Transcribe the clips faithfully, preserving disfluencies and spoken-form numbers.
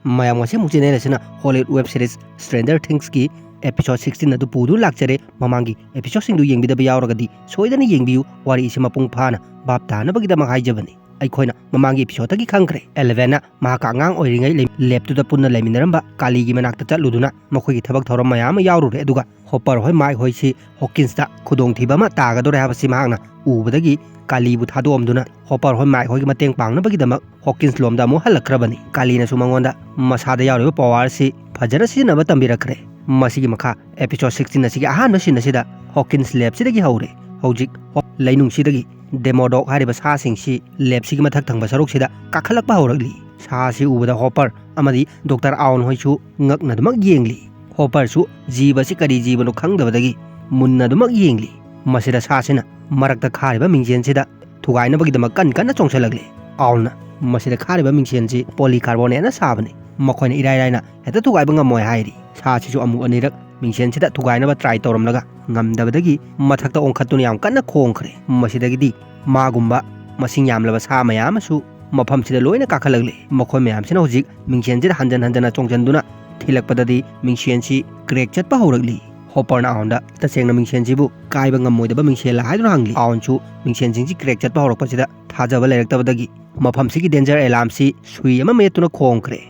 ꯃꯌꯥꯝ, ꯉꯁꯤ ꯑꯃꯨꯛ ꯆꯦꯅꯦꯜ ꯑꯁꯤꯅ Hollywood web series Stranger Thingsꯀꯤ episode sixteen ꯑꯗꯨ ꯄꯨꯗꯨꯅ ꯂꯥꯛꯆꯔꯦ꯫ ꯃꯃꯥꯡꯒꯤ episodeꯁꯤꯡꯗꯨ ꯌꯦꯡꯕꯤꯗꯕ ꯌꯥꯎꯔꯒꯗꯤ ꯁꯣꯏꯗꯅ ꯌꯦꯡꯕꯤꯌꯨ꯫ ꯋꯥꯔꯤ ꯑꯁꯤ ꯃꯄꯨꯡ ꯐꯥꯅ ꯚꯥꯞ ꯇꯥꯅꯕꯒꯤꯗꯃꯛ ꯍꯥꯏꯖꯕꯅꯤ꯫ ꯑꯩꯈꯣꯏꯅ ꯃꯃꯥꯡꯒꯤ episodeꯇꯒꯤ ꯈꯪꯈ꯭ꯔꯦ, Elevenꯅ ꯃꯍꯥꯛꯀ ꯑꯉꯥꯡ ꯑꯣꯏꯔꯤꯉꯩ ꯂꯩ-, labꯇꯨꯗ ꯄꯨꯟꯅ ꯂꯩꯃꯤꯟꯅꯔꯝꯕ ꯀꯥꯂꯤꯒꯤ ꯃꯅꯥꯛꯇ ꯆꯠꯂꯨꯗꯨꯅ ꯃꯈꯣꯏꯒꯤ ꯊꯕꯛ ꯊꯧꯔꯝ ꯃꯌꯥꯝ ꯑꯃ ꯌꯥꯎꯔꯨꯔꯦ꯫ ꯑꯗꯨꯒ Hopper ꯍꯣꯏ, Mike ꯍꯣꯏꯁꯤ Hawkinsꯇ ꯈꯨꯗꯣꯡꯊꯤꯕ ꯑꯃ ꯇꯥꯒꯗꯧꯔꯦ ꯍꯥꯏꯕꯁꯤ ꯃꯍꯥꯛꯅ ꯎꯕꯗꯒꯤ ꯀꯥꯂꯤꯕꯨ ꯊꯥꯗꯣꯛꯑꯝꯗꯨꯅ Hopper ꯍꯣꯏ, Mike ꯍꯣꯏꯒꯤ ꯃꯇꯦꯡ ꯄꯥꯡꯅꯕꯒꯤꯗꯃꯛ Hawkins ꯂꯣꯝꯗ ꯑꯃꯨꯛ ꯍꯜꯂꯛꯈ꯭ꯔꯕꯅꯤ꯫ ꯀꯥꯂꯤꯅꯁꯨ ꯃꯉꯣꯟꯗ ꯃꯁꯥꯗ ꯌꯥꯎꯔꯤꯕ powerꯁꯤ ꯐꯖꯅ ꯁꯤꯖꯤꯟꯅꯕ ꯇꯝꯕꯤꯔꯛꯈ꯭ꯔꯦ꯫ ꯃꯁꯤꯒꯤ ꯃꯈꯥ episode sixteen ꯑꯁꯤꯒꯤ ꯑꯍꯥꯟꯕ scene ꯑꯁꯤꯗ Hawkins labꯁꯤꯗꯒꯤ ꯍꯧꯔꯦ꯫ ꯍꯧꯖꯤꯛ ꯍꯣ-, ꯂꯩꯅꯨꯡꯁꯤꯗꯒꯤ Demodog ꯍꯥꯏꯔꯤꯕ ꯁꯥꯁꯤꯡꯁꯤ labꯁꯤꯒꯤ ꯃꯊꯛ ꯊꯪꯕ ꯁꯔꯨꯛꯁꯤꯗ ꯀꯥꯈꯠꯂꯛꯄ ꯍꯧꯔꯛꯂꯤ꯫ ꯁꯥꯁꯤ ꯎꯕꯗ Hopper ꯑꯃꯗꯤ Doctor Aoun ꯍꯣꯏꯁꯨ ꯉꯛꯅꯗꯨꯃꯛ ꯌꯦꯡꯂꯤ꯫ Hopperꯁꯨ ꯖꯤꯕ ꯑꯁꯤ ꯀꯔꯤ ꯖꯤꯕꯅꯣ ꯈꯪꯗꯕꯗꯒꯤ ꯃꯨꯟꯅꯗꯨꯃꯛ ꯌꯦꯡꯂꯤ꯫ ꯃꯁꯤꯗ ꯁꯥꯁꯤꯅ ꯃꯔꯛꯇ ꯈꯥꯔꯤꯕ ꯃꯤꯡꯖꯦꯜꯁꯤꯗ ꯊꯨꯒꯥꯏꯅꯕꯒꯤꯗꯃꯛ ꯀꯟ ꯀꯟꯅ ꯆꯣꯡꯁꯤꯜꯂꯛꯂꯤ꯫ Aounꯅ ꯃꯁꯤꯗ ꯈꯥꯔꯤꯕ ꯃꯤꯡꯁꯦꯟꯁꯤ polycarbonateꯅ ꯁꯥꯕꯅꯤ, ꯃꯈꯣꯏꯅ ꯏꯔꯥꯏ ꯂꯥꯏꯅ ꯍꯦꯛꯇ ꯊꯨꯒꯥꯏꯕ ꯉꯝꯃꯣꯏ ꯍꯥꯏꯔꯤ꯫ ꯁꯥꯁꯤꯁꯨ ꯑꯃꯨꯛ ꯑꯅꯤꯔꯛ ꯃꯤꯡꯁꯦꯟꯁꯤꯗ ꯊꯨꯒꯥꯏꯅꯕ try ꯇꯧꯔꯝꯂꯒ ꯉꯝꯗꯕꯗꯒꯤ ꯃꯊꯛꯇ ꯑꯣꯟꯈꯠꯇꯨꯅ ꯌꯥꯝ ꯀꯟꯅ ꯈꯣꯡꯈ꯭ꯔꯦ꯫ ꯃꯁꯤꯗꯒꯤꯗꯤ ꯃꯥꯒꯨꯝꯕ ꯃꯁꯤꯡ ꯌꯥꯝꯂꯕ ꯁꯥ ꯃꯌꯥꯝ ꯑꯃꯁꯨ ꯃꯐꯝꯁꯤꯗ ꯂꯣꯏꯅ ꯀꯥꯈꯠꯂꯛꯂꯤ꯫ ꯃꯈꯣꯏ ꯃꯌꯥꯝꯁꯤꯅ ꯍꯧꯖꯤꯛ ꯃꯤꯡꯁꯦꯟꯁꯤꯗ ꯍꯟꯖꯟ ꯍꯟꯖꯟꯅ ꯆꯣꯡꯁꯤꯟꯗꯨꯅ ꯊꯤꯜꯂꯛꯄꯗꯗꯤ ꯃꯤꯡꯁꯦꯟꯁꯤ crack ꯆꯠꯄ ꯍꯧꯔꯛꯂꯤ꯫ Hopperꯅ Aounꯗ ꯇꯁꯦꯡꯅ ꯃꯤꯡꯁꯦꯟꯁꯤꯕꯨ ꯀꯥꯏꯕ ꯉꯝꯃꯣꯏꯗꯕ ꯃꯤꯡꯁꯦꯜꯂ ꯍꯥꯏꯗꯨꯅ ꯍꯪꯂꯤ꯫ Aounꯁꯨ ꯃꯤꯡꯁꯦꯟꯁꯤꯡꯁꯤ crack ꯆꯠꯄ ꯍꯧꯔꯛꯄꯁꯤꯗ ꯊꯥꯖꯕ ꯂꯩꯔꯛꯇꯕꯗꯒꯤ ꯃꯐꯝꯁꯤꯒꯤ danger alarmꯁꯤ ꯁꯨꯏ ꯑꯃ ꯃꯦꯠꯇꯨꯅ ꯈꯣꯡꯈ꯭ꯔꯦ꯫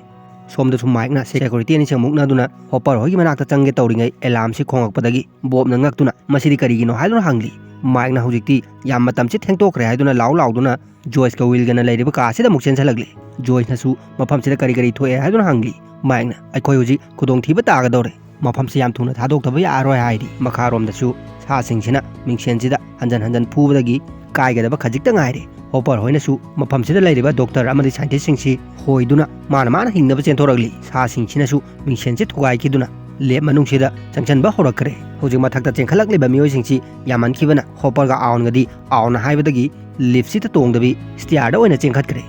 ꯁꯣꯝꯗꯁꯨ Mikeꯅ security ꯑꯅꯤꯁꯤꯒ ꯃꯨꯛꯅꯗꯨꯅ Hopper ꯍꯣꯏꯒꯤ ꯃꯅꯥꯛꯇ ꯆꯪꯒꯦ ꯇꯧꯔꯤꯉꯩ alarmꯁꯤ ꯈꯣꯡꯂꯛꯄꯗꯒꯤ Bobꯅ ꯉꯛꯇꯨꯅ "ꯃꯁꯤꯗꯤ ꯀꯔꯤꯒꯤꯅꯣ?" ꯍꯥꯏꯗꯨꯅ ꯍꯪꯂꯤ꯫ Mikeꯅ "ꯍꯧꯖꯤꯛꯇꯤ ꯌꯥꯝ ꯃꯇꯝꯁꯤ ꯊꯦꯡꯇꯣꯛꯈ꯭ꯔꯦ" ꯍꯥꯏꯗꯨꯅ ꯂꯥꯎ ꯂꯥꯎꯗꯨꯅ Joyceꯀ Willꯒꯅ ꯂꯩꯔꯤꯕ ꯀꯥꯁꯤꯗ ꯑꯃꯨꯛ ꯆꯦꯟꯁꯤꯜꯂꯛꯂꯤ꯫ Joyceꯅꯁꯨ "ꯃꯐꯝꯁꯤꯗ ꯀꯔꯤ ꯀꯔꯤ ꯊꯣꯛꯑꯦ?" ꯍꯥꯏꯗꯨꯅ ꯍꯪꯂꯤ꯫ Mikeꯅ "ꯑꯩꯈꯣꯏ ꯍꯧꯖꯤꯛ ꯈꯨꯗꯣꯡꯊꯤꯕ ꯇꯥꯒꯗꯧꯔꯦ, ꯃꯐꯝꯁꯤ ꯌꯥꯝ ꯊꯨꯅ ꯊꯥꯗꯣꯛꯇꯕ ꯌꯥꯔꯣꯏ" ꯍꯥꯏꯔꯤ꯫ ꯃꯈꯥꯔꯣꯝꯗꯁꯨ ꯁꯥꯁꯤꯡꯁꯤꯅ ꯃꯤꯡꯁꯦꯟꯁꯤꯗ ꯍꯟꯖꯟ ꯍꯟꯖꯟ ꯐꯨꯕꯗꯒꯤ ꯀꯥꯏꯒꯗꯕ ꯈꯖꯤꯛꯇ ꯉꯥꯏꯔꯦ꯫ Hopper ꯍꯣꯏꯅꯁꯨ ꯃꯐꯝꯁꯤꯗ ꯂꯩꯔꯤꯕ doctor ꯑꯃꯗꯤ scientistꯁꯤꯡꯁꯤ ꯍꯣꯏꯗꯨꯅ ꯃꯥꯅ ꯃꯥꯅ ꯍꯤꯡꯅꯕ ꯆꯦꯟꯊꯣꯔꯛꯂꯤ꯫ ꯁꯥꯁꯤꯡꯁꯤꯅꯁꯨ ꯃꯤꯡꯁꯦꯟꯁꯤ ꯊꯨꯒꯥꯏꯈꯤꯗꯨꯅ lab ꯃꯅꯨꯡꯁꯤꯗ ꯆꯪꯁꯤꯟꯕ ꯍꯧꯔꯛꯈ꯭ꯔꯦ꯫ ꯍꯧꯖꯤꯛ ꯃꯊꯛꯇ ꯆꯦꯟꯈꯠꯂꯛꯂꯤꯕ ꯃꯤꯑꯣꯏꯁꯤꯡꯁꯤ ꯌꯥꯝꯃꯟꯈꯤꯕꯅ Hopperꯒ Aounꯒꯗꯤ Aounꯅ ꯍꯥꯏꯕꯗꯒꯤ liftꯁꯤꯗ ꯇꯣꯡꯗꯕꯤ stairꯗ ꯑꯣꯏꯅ ꯆꯦꯟꯈꯠꯈ꯭ꯔꯦ꯫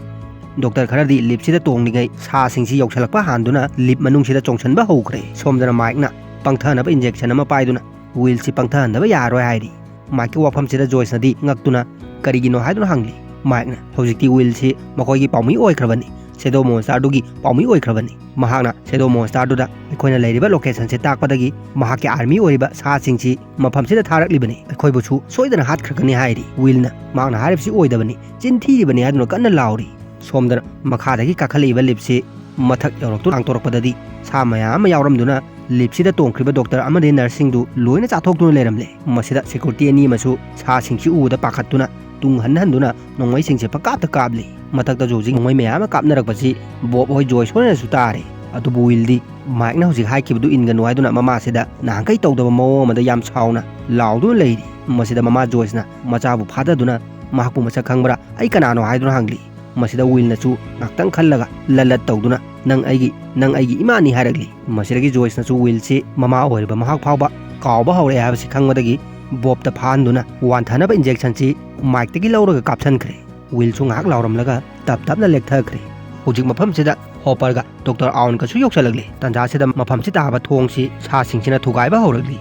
Doctor ꯈꯔꯗꯤ liftꯁꯤꯗ ꯇꯣꯡꯂꯤꯉꯩ ꯁꯥꯁꯤꯡꯁꯤ ꯌꯧꯁꯤꯜꯂꯛꯄ ꯍꯥꯟꯗꯨꯅ lift ꯃꯅꯨꯡꯁꯤꯗ ꯆꯣꯡꯁꯤꯟꯕ ꯍꯧꯈ꯭ꯔꯦ꯫ ꯁꯣꯝꯗꯅ Mikeꯅ ꯄꯪꯊꯅꯕ injection ꯑꯃ ꯄꯥꯏꯗꯨꯅ Willꯁꯤ ꯄꯪꯊꯍꯟꯗꯕ ꯌꯥꯔꯣꯏ ꯍꯥꯏꯔꯤ꯫ Mikeꯀꯤ ꯋꯥꯐꯝꯁꯤꯗ Joyceꯅꯗꯤ ꯉꯛꯇꯨꯅ "ꯀꯔꯤꯒꯤꯅꯣ?" ꯍꯥꯏꯗꯨꯅ ꯍꯪꯂꯤ꯫ Mikeꯅ "ꯍꯧꯖꯤꯛꯇꯤ Willꯁꯤ ꯃꯈꯣꯏꯒꯤ ꯄꯥꯎꯃꯤ ꯑꯣꯏꯈ꯭ꯔꯕꯅꯤ, ꯁꯦꯗꯣ ꯃꯣꯟꯁꯇꯔꯗꯨꯒꯤ ꯄꯥꯎꯃꯤ ꯑꯣꯏꯈ꯭ꯔꯕꯅꯤ꯫ ꯃꯍꯥꯛꯅ ꯁꯦꯗꯣ ꯃꯣꯟꯁꯇꯔꯗꯨꯗ ꯑꯩꯈꯣꯏꯅ ꯂꯩꯔꯤꯕ ꯂꯣꯀꯦꯁꯟꯁꯦ ꯇꯥꯛꯄꯗꯒꯤ ꯃꯍꯥꯛꯀꯤ ꯑꯥꯔꯃꯤ ꯑꯣꯏꯔꯤꯕ ꯁꯥꯁꯤꯡꯁꯤ ꯃꯐꯝꯁꯤꯗ ꯊꯥꯔꯛꯂꯤꯕꯅꯤ, ꯑꯩꯈꯣꯏꯕꯨꯁꯨ ꯁꯣꯏꯗꯅ ꯍꯥꯠꯈ꯭ꯔꯒꯅꯤ ꯍꯥꯏꯔꯤ꯫ ꯋꯤꯜꯅ ꯃꯍꯥꯛꯅ ꯍꯥꯏꯔꯤꯕꯁꯤ ꯑꯣꯏꯗꯕꯅꯤ, ꯆꯤꯟ ꯊꯤꯔꯤꯕꯅꯤ ꯍꯥꯏꯗꯨꯅ ꯀꯟꯅ ꯂꯥꯎꯔꯤ꯫ ꯁꯣꯝꯗꯅ ꯃꯈꯥꯗꯒꯤ ꯀꯥꯈꯠꯂꯛꯏꯕ ꯂꯤꯞꯁꯤ ꯃꯊꯛ ꯌꯧꯔꯛꯇꯨꯅ ꯍꯥꯡꯗꯣꯔꯛꯄꯗꯗꯤ ꯁꯥ ꯃꯌꯥꯝ ꯑꯃ ꯌꯥꯎꯔꯝꯗꯨꯅ ꯂꯤꯞꯁꯤꯗ ꯇꯣꯡꯈ꯭ꯔꯤꯕ ꯗꯣꯛꯇꯔ ꯑꯃꯗꯤ ꯅꯔꯁꯁꯤꯡꯗꯨ ꯂꯣꯏꯅ ꯆꯥꯊꯣꯛꯇꯨꯅ ꯂꯩꯔꯝꯂꯦ꯫ ꯃꯁꯤꯗ ꯁꯦꯀ꯭ꯌꯨꯔꯤꯇꯤ ꯑꯅꯤ ꯑꯃꯁꯨ ꯁꯥꯁꯤꯡꯁꯤ ꯎꯕꯗ ꯄꯥꯈꯠꯇꯨꯅ ꯇꯨꯡ ꯍꯟ ꯍꯟꯗꯨꯅ ꯅꯣꯡꯃꯩꯁꯤꯡꯁꯦ ꯄꯪꯀꯥꯞꯇ ꯀꯥꯞꯂꯤ꯫ ꯃꯊꯛꯇꯁꯨ ꯍꯧꯖꯤꯛ ꯅꯣꯡꯃꯩ ꯃꯌꯥꯝ ꯑꯃ ꯀꯥꯞꯅꯔꯛꯄꯁꯤ ꯕꯣꯕ ꯍꯣꯏ ꯖꯣꯏꯁ ꯍꯣꯏꯅꯁꯨ ꯇꯥꯔꯦ꯫ ꯑꯗꯨꯕꯨ ꯋꯤꯜꯗꯤ ꯃꯥꯏꯛꯅ ꯍꯧꯖꯤꯛ ꯍꯥꯏꯈꯤꯕꯗꯨ ꯏꯟꯒꯅꯨ ꯍꯥꯏꯗꯨꯅ ꯃꯃꯥꯁꯤꯗ ꯅꯍꯥꯟꯈꯩ ꯇꯧꯗꯕ ꯃꯑꯣꯡ ꯑꯃꯗ ꯌꯥꯝ ꯁꯥꯎꯅ ꯂꯥꯎꯗꯨꯅ ꯂꯩꯔꯤ꯫ ꯃꯁꯤꯗ ꯃꯃꯥ ꯖꯣꯏꯁꯅ ꯃꯆꯥꯕꯨ ꯐꯥꯗꯗꯨꯅ ꯃꯍꯥꯛꯄꯨ ꯃꯁꯛ ꯈꯪꯕ꯭ꯔꯥ, ꯑꯩ ꯀꯅꯥꯅꯣ ꯍꯥꯏꯗꯨꯅ ꯍꯪꯂꯤ꯫ ꯃꯁꯤꯗ ꯋꯤꯜꯅꯁꯨ ꯉꯥꯛꯇꯪ ꯈꯜꯂꯒ ꯂꯠ ꯂꯠ ꯇꯧꯗꯨꯅ ꯅꯪ ꯑꯩꯒꯤ ꯅꯪ ꯑꯩꯒꯤ ꯏꯃꯥꯅꯤ ꯍꯥꯏꯔꯛꯂꯤ꯫ ꯃꯁꯤꯗꯒꯤ ꯖꯣꯏꯁꯅꯁꯨ ꯋꯤꯜꯁꯤ ꯃꯃꯥ ꯑꯣꯏꯔꯤꯕ ꯃꯍꯥꯛ ꯐꯥꯎꯕ ꯀꯥꯎꯕ ꯍꯧꯔꯛꯑꯦ ꯍꯥꯏꯕꯁꯤ ꯈꯪꯕꯗꯒꯤ ꯕꯣꯕꯇ ꯐꯥꯍꯟꯗꯨꯅ ꯋꯥꯟꯊꯅꯕ ꯏꯟꯖꯦꯛꯁꯟꯁꯤ ꯃꯥꯏꯛꯇꯒꯤ ꯂꯧꯔꯒ ꯀꯥꯞꯁꯤꯟꯈ꯭ꯔꯦ꯫ ꯋꯤꯜꯁꯨ ꯉꯥꯏꯍꯥꯛ ꯂꯥꯎꯔꯝꯂꯒ ꯇꯞ ꯇꯞꯅ ꯂꯦꯛꯊꯈ꯭ꯔꯦ꯫ ꯍꯧꯖꯤꯛ ꯃꯐꯝꯁꯤꯗ ꯍꯣꯄꯔꯒ ꯗꯣꯛꯇꯔ ꯑꯥꯎꯟꯒꯁꯨ ꯌꯧꯁꯜꯂꯛꯂꯦ꯫ ꯇꯥꯟꯖꯥꯁꯤꯗ ꯃꯐꯝꯁꯤ ꯇꯥꯕ ꯊꯣꯡꯁꯤ ꯁꯥꯁꯤꯡꯁꯤꯅ ꯊꯨꯒꯥꯏꯕ ꯍꯧꯔꯛꯂꯤ꯫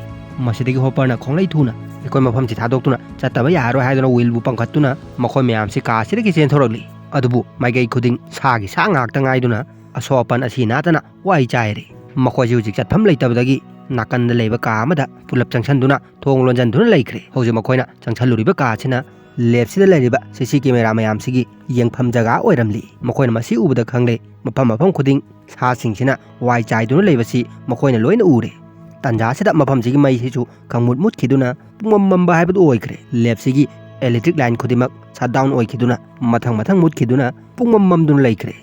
ꯃꯁꯤꯗꯒꯤ ꯍꯣꯄꯔꯅ ꯈꯣꯡꯂꯩ ꯊꯨꯅ ꯑꯩꯈꯣꯏ ꯃꯐꯝꯁꯤ ꯊꯥꯗꯣꯛꯇꯨꯅ ꯆꯠꯇꯕ ꯌꯥꯔꯔꯣꯏ ꯍꯥꯏꯗꯨꯅ ꯋꯤꯜꯕꯨ ꯄꯥꯡꯈꯠꯇꯨꯅ ꯃꯈꯣꯏ ꯃꯌꯥꯝꯁꯤ ꯀꯥꯁꯤꯗꯒꯤ ꯆꯦꯟꯊꯣꯔꯛꯂꯤ꯫ ꯑꯗꯨꯕꯨ ꯃꯥꯏꯀꯩ ꯈꯨꯗꯤꯡ ꯁꯥꯒꯤ ꯁꯥ ꯉꯥꯛꯇ ꯉꯥꯏꯗꯨꯅ ꯑꯁꯣꯛ ꯑꯄꯟ ꯑꯁꯤ ꯅꯥꯗꯅ ꯋꯥꯏ ꯆꯥꯏꯔꯦ꯫ ꯃꯈꯣꯏꯁꯤ ꯍꯧꯖꯤꯛ ꯆꯠꯐꯝ ꯂꯩꯇꯕꯗꯒꯤ ꯅꯥꯀꯟꯗ ꯂꯩꯕ ꯀꯥ ꯑꯃꯗ ꯄꯨꯂꯞ ꯆꯪꯁꯤꯟꯗꯨꯅ ꯊꯣꯡ ꯂꯣꯟꯁꯤꯟꯗꯨꯅ ꯂꯩꯈ꯭ꯔꯦ꯫ ꯍꯧꯖꯤꯛ ꯃꯈꯣꯏꯅ ꯆꯪꯁꯤꯜꯂꯨꯔꯤꯕ ꯀꯥꯁꯤꯅ ꯂꯦꯞꯁꯤꯗ ꯂꯩꯔꯤꯕ ꯁꯤ ꯁꯤ ꯀꯦꯃꯦꯔꯥ ꯃꯌꯥꯝꯁꯤꯒꯤ ꯌꯦꯡꯐꯝ ꯖꯒꯥ ꯑꯣꯏꯔꯝꯂꯤ꯫ ꯃꯈꯣꯏꯅ ꯃꯁꯤ ꯎꯕꯗ ꯈꯪꯂꯦ, ꯃꯐꯝ ꯃꯐꯝ ꯈꯨꯗꯤꯡ ꯁꯥꯁꯤꯡꯁꯤꯅ ꯋꯥꯏ ꯆꯥꯏꯗꯨꯅ ꯂꯩꯕꯁꯤ ꯃꯈꯣꯏꯅ ꯂꯣꯏꯅ ꯎꯔꯦ꯫ ꯇꯥꯟꯖꯥꯁꯤꯗ ꯃꯐꯝꯁꯤꯒꯤ ꯃꯩꯁꯤꯁꯨ ꯈꯪꯃꯨꯠ ꯃꯨꯠꯈꯤꯗꯨꯅ ꯄꯨꯡꯃꯝ ꯃꯝꯕ ꯍꯥꯏꯕꯗꯨ ꯑꯣꯏꯈ꯭ꯔꯦ꯫ ꯂꯦꯞꯁꯤꯒꯤ ꯏꯂꯦꯛꯇ꯭ꯔꯤꯛ ꯂꯥꯏꯟ ꯈꯨꯗꯤꯡꯃꯛ ꯁꯠ ꯗꯥꯎꯟ ꯑꯣꯏꯈꯤꯗꯨꯅ ꯃꯊꯪ ꯃꯊꯪ ꯃꯨꯠꯈꯤꯗꯨꯅ ꯄꯨꯡꯃꯝ ꯃꯝꯗꯨꯅ ꯂꯩꯈ꯭ꯔꯦ꯫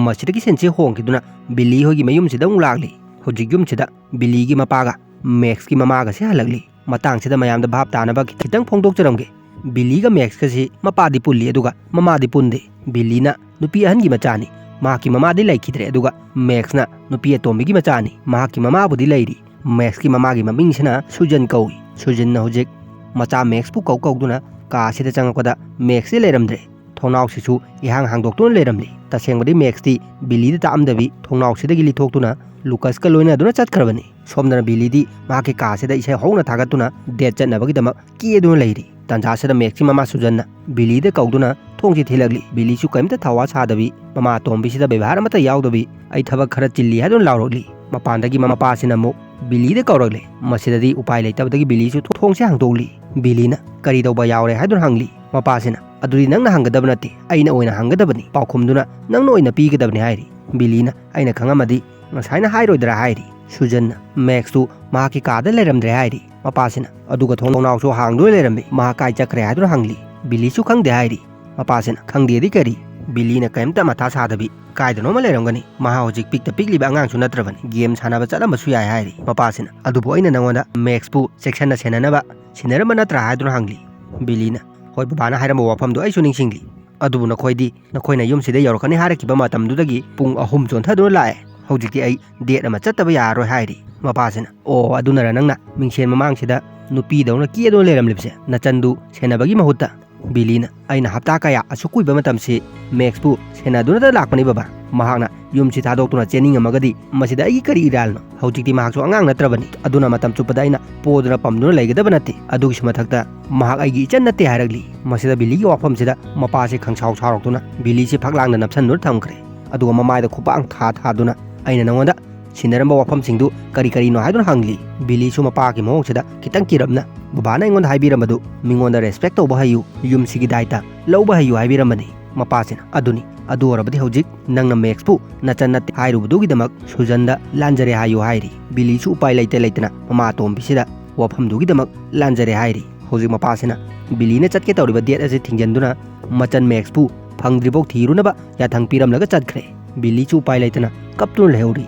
ꯃꯁꯤꯗꯒꯤ ꯁꯤꯟꯁꯤ ꯍꯣꯡꯈꯤꯗꯨꯅ ꯕꯤꯂꯤ ꯍꯣꯏꯒꯤ ꯃꯌꯨꯝꯁꯤꯗ ꯑꯃꯨꯛ ꯂꯥꯛꯂꯤ꯫ ꯍꯧꯖꯤꯛ ꯌꯨꯝꯁꯤꯗ ꯕꯤꯂꯤꯒꯤ ꯃꯄꯥꯒ ꯃꯦꯛꯁꯀꯤ ꯃꯃꯥꯒꯁꯦ ꯍꯜꯂꯛꯂꯤ꯫ ꯃꯇꯥꯡꯁꯤꯗ ꯃꯌꯥꯝꯗ ꯚꯥꯞ ꯇꯥꯅꯕ ꯈꯤꯇꯪ ꯐꯣꯡꯗꯣꯛꯆꯔꯝꯒꯦ꯫ ꯕꯤꯂꯤꯒ ꯃꯦꯛꯁꯀꯁꯤ ꯃꯄꯥꯗꯤ ꯄꯨꯜꯂꯤ, ꯑꯗꯨꯒ ꯃꯃꯥꯗꯤ ꯄꯨꯟꯗꯦ꯫ ꯕꯤꯂꯤꯅ ꯅꯨꯄꯤ ꯑꯍꯟꯒꯤ ꯃꯆꯥꯅꯤ, ꯃꯍꯥꯛꯀꯤ ꯃꯃꯥꯗꯤ ꯂꯩꯈꯤꯗ꯭ꯔꯦ꯫ ꯑꯗꯨꯒ ꯃꯦꯛꯁꯅ ꯅꯨꯄꯤ ꯑꯇꯣꯝꯕꯤꯒꯤ ꯃꯆꯥꯅꯤ, ꯃꯍꯥꯛꯀꯤ ꯃꯃꯥꯕꯨꯗꯤ ꯂꯩꯔꯤ꯫ ꯃꯦꯛꯁꯀꯤ ꯃꯃꯥꯒꯤ ꯃꯃꯤꯡꯁꯤꯅ ꯁꯨꯖꯟ ꯀꯧꯏ꯫ ꯁꯨꯖꯟꯅ ꯍꯧꯖꯤꯛ ꯃꯆꯥ ꯃꯦꯛꯁꯄꯨ ꯀꯧ ꯀꯧꯗꯨꯅ ꯀꯥ ꯑꯁꯤꯗ ꯆꯪꯉꯛꯄꯗ ꯃꯦꯛꯁꯇꯤ ꯂꯩꯔꯝꯗ꯭ꯔꯦ꯫ ꯊꯣꯡꯅꯥꯎꯁꯤꯁꯨ ꯏꯍꯥꯡ ꯍꯥꯡꯗꯣꯛꯇꯨꯅ ꯂꯩꯔꯝꯂꯤ꯫ ꯇꯁꯦꯡꯕꯗꯤ ꯃꯦꯛꯁꯇꯤ ꯕꯤꯂꯤꯗ ꯇꯥꯛꯑꯝꯗꯕꯤ ꯊꯣꯡꯅꯥꯎꯁꯤꯗꯒꯤ ꯂꯤꯊꯣꯛꯇꯨꯅ ꯂꯨꯀꯁꯀ ꯂꯣꯏꯅꯗꯨꯅ ꯆꯠꯈ꯭ꯔꯕꯅꯤ꯫ ꯁꯣꯝꯗꯅ ꯕꯤꯂꯤꯗꯤ ꯃꯍꯥꯛꯀꯤ ꯀꯥꯁꯤꯗ ꯏꯁꯩ ꯍꯧꯅ ꯊꯥꯒꯠꯇꯨꯅ ꯗꯦꯠ ꯆꯠꯅꯕꯒꯤꯗꯃꯛ ꯀꯦꯗꯨꯅ ꯂꯩꯔꯤ꯫ ꯇꯥꯟꯖꯥꯁꯤꯗ ꯃꯦꯛꯁꯀꯤ ꯃꯃꯥ ꯁꯨꯖꯟꯅ ꯕꯤꯂꯤꯗ ꯀꯧꯗꯨꯅ ꯊꯣꯡꯁꯤ ꯊꯤꯜꯂꯛꯂꯤ꯫ ꯕꯤꯂꯤꯁꯨ ꯀꯔꯤꯝꯇ ꯊꯧꯋꯥ ꯁꯥꯗꯕꯤ, ꯃꯃꯥ ꯑꯇꯣꯝꯕꯤꯁꯤꯗ ꯕꯦꯕꯥꯔ ꯑꯃꯠꯇ ꯌꯥꯎꯗꯕꯤ, "ꯑꯩ ꯊꯕꯛ ꯈꯔ ꯆꯤꯜꯂꯤ" ꯍꯥꯏꯗꯨꯅ ꯂꯥꯎꯔꯛꯂꯤ꯫ ꯃꯄꯥꯟꯗꯒꯤ ꯃꯄꯥꯁꯤꯅ ꯑꯃꯨꯛ ꯕꯤꯂꯤꯗ ꯀꯧꯔꯛꯂꯦ꯫ ꯃꯁꯤꯗꯗꯤ ꯎꯄꯥꯏ ꯂꯩꯇꯕꯗꯒꯤ ꯕꯤꯂꯤꯁꯨ ꯊꯣꯡꯁꯦ ꯍꯥꯡꯗꯣꯛꯂꯤ꯫ ꯕꯤꯂꯤꯅ, "ꯀꯔꯤ ꯇꯧꯕ ꯌꯥꯎꯔꯦ?" ꯍꯥꯏꯗꯨꯅ ꯍꯪꯂꯤ꯫ ꯃꯄꯥꯁꯤꯅ, "ꯑꯗꯨꯗꯤ ꯅꯪꯅ ꯍꯪꯒꯗꯕ ꯅꯠꯇꯦ, ꯑꯩꯅ ꯑꯣꯏꯅ ꯍꯪꯒꯗꯕꯅꯤ꯫ ꯄꯥꯎꯈꯨꯝꯗꯨꯅ ꯅꯪꯅ ꯑꯣꯏꯅ ꯄꯤꯒꯗꯕꯅꯤ" ꯍꯥꯏꯔꯤ꯫ ꯕꯤꯂꯤꯅ, "ꯑꯩꯅ ꯈꯪꯉꯝꯃꯗꯤ ꯉꯁꯥꯏꯅ ꯍꯥꯏꯔꯣꯏꯗ꯭ꯔꯥ?" ꯍꯥꯏꯔꯤ꯫ ꯁꯨꯖꯟꯅ, "ꯃꯦꯛꯁꯇꯨ ꯃꯍꯥꯛꯀꯤ ꯀꯥꯗ ꯂꯩꯔꯝꯗ꯭ꯔꯦ" ꯍꯥꯏꯔꯤ꯫ ꯃꯄꯥꯁꯤꯅ, "ꯑꯗꯨꯒ ꯊꯣꯡꯅꯥꯎꯁꯨ ꯍꯥꯡꯗꯨꯅ ꯂꯩꯔꯝꯃꯤ, ꯃꯍꯥꯛ ꯀꯥꯏ ꯆꯠꯈ꯭ꯔꯦ?" ꯍꯥꯏꯗꯨꯅ ꯍꯪꯂꯤ꯫ ꯕꯤꯂꯤꯁꯨ ꯈꯪꯗꯦ ꯍꯥꯏꯔꯤ꯫ ꯃꯄꯥꯁꯤꯅ, "ꯈꯪꯗꯦꯗꯤ ꯀꯔꯤ?" ꯕꯤꯂꯤꯅ ꯀꯔꯤꯝꯇ ꯃꯊꯥ ꯁꯥꯗꯕꯤ, "ꯀꯥꯏꯗꯅꯣꯃ ꯂꯩꯔꯝꯒꯅꯤ, ꯃꯍꯥꯛ ꯍꯧꯖꯤꯛ ꯄꯤꯛꯇ ꯄꯤꯛꯂꯤꯕ ꯑꯉꯥꯡꯁꯨ ꯅꯠꯇ꯭ꯔꯕꯅꯤ, ꯒꯦꯝ ꯁꯥꯟꯅꯕ ꯆꯠꯂꯝꯕꯁꯨ ꯌꯥꯏ" ꯍꯥꯏꯔꯤ꯫ ꯃꯄꯥꯁꯤꯅ, "ꯑꯗꯨꯕꯨ ꯑꯩꯅ ꯅꯉꯣꯟꯗ ꯃꯦꯛꯁꯄꯨ ꯆꯦꯛꯁꯤꯟꯅ ꯁꯦꯟꯅꯅꯕ ꯁꯤꯟꯅꯔꯝꯕ ꯅꯠꯇ꯭ꯔꯥ?" ꯍꯥꯏꯗꯨꯅ ꯍꯪꯂꯤ꯫ ꯕꯤꯂꯤꯅ, "ꯍꯣꯏ, ꯕꯕꯥꯅ ꯍꯥꯏꯔꯝꯕ ꯋꯥꯐꯝꯗꯣ ꯑꯩꯁꯨ ꯅꯤꯡꯁꯤꯡꯂꯤ, ꯑꯗꯨꯕꯨ ꯅꯈꯣꯏꯗꯤ ꯅꯈꯣꯏꯅ ꯌꯨꯝꯁꯤꯗ ꯌꯧꯔꯛꯀꯅꯤ ꯍꯥꯏꯔꯛꯈꯤꯕ ꯃꯇꯝꯗꯨꯗꯒꯤ ꯄꯨꯡ ꯑꯍꯨꯝ ꯆꯣꯟꯊꯗꯨꯅ ꯂꯥꯛꯑꯦ꯫ ꯍꯧꯖꯤꯛꯇꯤ ꯑꯩ ꯗꯦꯠ ꯑꯃ ꯆꯠꯇꯕ ꯌꯥꯔꯔꯣꯏ" ꯍꯥꯏꯔꯤ꯫ ꯃꯄꯥꯁꯤꯅ, "ꯑꯣ, ꯑꯗꯨꯅꯔ ꯅꯪꯅ ꯃꯤꯡꯁꯦꯟ ꯃꯃꯥꯡꯁꯤꯗ ꯅꯨꯄꯤꯗꯧꯅ ꯀꯦꯗꯨꯅ ꯂꯩꯔꯝꯂꯤꯕꯁꯦ? ꯅꯆꯟꯗꯨ ꯁꯦꯟꯅꯕꯒꯤ ꯃꯍꯨꯠꯇ?" ꯕꯤꯂꯤꯅ, "ꯑꯩꯅ ꯍꯞꯇꯥ ꯀꯌꯥ ꯑꯁꯨꯛ ꯀꯨꯏꯕ ꯃꯇꯝꯁꯤ ꯃꯦꯛꯁꯄꯨ ꯁꯦꯟꯅꯗꯨꯅꯇ ꯂꯥꯛꯄꯅꯤ ꯕꯕꯥ꯫ ꯃꯍꯥꯛꯅ ꯌꯨꯝꯁꯤ ꯊꯥꯗꯣꯛꯇꯨꯅ ꯆꯦꯟꯅꯤꯡꯉꯝꯃꯒꯗꯤ ꯃꯁꯤꯗ ꯑꯩꯒꯤ ꯀꯔꯤ ꯏꯔꯥꯜꯅꯣ? ꯍꯧꯖꯤꯛꯇꯤ ꯃꯍꯥꯛꯁꯨ ꯑꯉꯥꯡ ꯅꯠꯇ꯭ꯔꯕꯅꯤ꯫ ꯑꯗꯨꯅ ꯃꯇꯝ ꯆꯨꯞꯄꯗ ꯑꯩꯅ ꯄꯣꯗꯨꯅ ꯄꯝꯗꯨꯅ ꯂꯩꯒꯗꯕ ꯅꯠꯇꯦ꯫ ꯑꯗꯨꯒꯤꯁꯨ ꯃꯊꯛꯇ ꯃꯍꯥꯛ ꯑꯩꯒꯤ ꯏꯆꯟ ꯅꯠꯇꯦ" ꯍꯥꯏꯔꯛꯂꯤ꯫ ꯃꯁꯤꯗ ꯕꯤꯂꯤꯒꯤ ꯋꯥꯐꯝꯁꯤꯗ ꯃꯄꯥꯁꯤ ꯈꯪꯁꯥꯎ ꯁꯥꯎꯔꯛꯇꯨꯅ ꯕꯤꯂꯤꯁꯤ ꯐꯛꯂꯥꯡꯗ ꯅꯞꯁꯟꯗꯨꯅ ꯊꯝꯈ꯭ꯔꯦ꯫ ꯑꯗꯨꯒ ꯃꯃꯥꯏꯗ ꯈꯨꯄꯥꯡ ꯊꯥ ꯊꯥꯗꯨꯅ, "ꯑꯩꯅ ꯅꯉꯣꯟꯗ ꯁꯤꯟꯅꯔꯝꯕ ꯋꯥꯐꯝꯁꯤꯡꯗꯨ ꯀꯔꯤ ꯀꯔꯤꯅꯣ?" ꯍꯥꯏꯗꯨꯅ ꯍꯪꯂꯤ꯫ ꯕꯤꯂꯤꯁꯨ ꯃꯄꯥꯒꯤ ꯃꯑꯣꯡꯁꯤꯗ ꯈꯤꯇꯪ ꯀꯤꯔꯞꯅ, "ꯕꯕꯥꯅ ꯑꯩꯉꯣꯟꯗ ꯍꯥꯏꯕꯤꯔꯝꯕꯗꯨ ꯃꯤꯉꯣꯟꯗ ꯔꯦꯁꯄꯦꯛ ꯇꯧꯕ ꯍꯩꯌꯨ, ꯌꯨꯝꯁꯤꯒꯤ ꯗꯥꯏꯇ ꯂꯧꯕ ꯍꯩꯌꯨ ꯍꯥꯏꯕꯤꯔꯝꯕꯅꯤ"꯫ ꯃꯄꯥꯁꯤꯅ, "ꯑꯗꯨꯅꯤ, ꯑꯗꯨ ꯑꯣꯏꯔꯕꯗꯤ ꯍꯧꯖꯤꯛ ꯅꯪꯅ ꯃꯦꯛꯁꯄꯨ ꯅꯆꯟ ꯅꯠꯇꯦ ꯍꯥꯏꯔꯨꯕꯗꯨꯒꯤꯗꯃꯛ ꯁꯨꯖꯟꯗ ꯂꯥꯟꯖꯔꯦ ꯍꯥꯏꯌꯨ" ꯍꯥꯏꯔꯤ꯫ ꯕꯤꯂꯤꯁꯨ ꯎꯄꯥꯏ ꯂꯩꯇ ꯂꯩꯇꯅ ꯃꯃꯥ ꯑꯇꯣꯝꯕꯤꯁꯤꯗ ꯋꯥꯐꯝꯗꯨꯒꯤꯗꯃꯛ ꯂꯥꯟꯖꯔꯦ ꯍꯥꯏꯔꯤ꯫ ꯍꯧꯖꯤꯛ ꯃꯄꯥꯁꯤꯅ ꯕꯤꯂꯤꯅ ꯆꯠꯀꯦ ꯇꯧꯔꯤꯕ ꯗꯦꯠ ꯑꯁꯤ ꯊꯤꯡꯖꯤꯟꯗꯨꯅ ꯃꯆꯟ ꯃꯦꯛꯁꯄꯨ ꯐꯪꯗ꯭ꯔꯤꯐꯥꯎ ꯊꯤꯔꯨꯅꯕ ꯌꯥꯊꯪ ꯄꯤꯔꯝꯂꯒ ꯆꯠꯈ꯭ꯔꯦ꯫ ꯕꯤꯂꯤꯁꯨ ꯎꯄꯥꯏ ꯂꯩꯇꯅ ꯀꯞꯇꯨꯅ ꯂꯩꯍꯧꯔꯤ꯫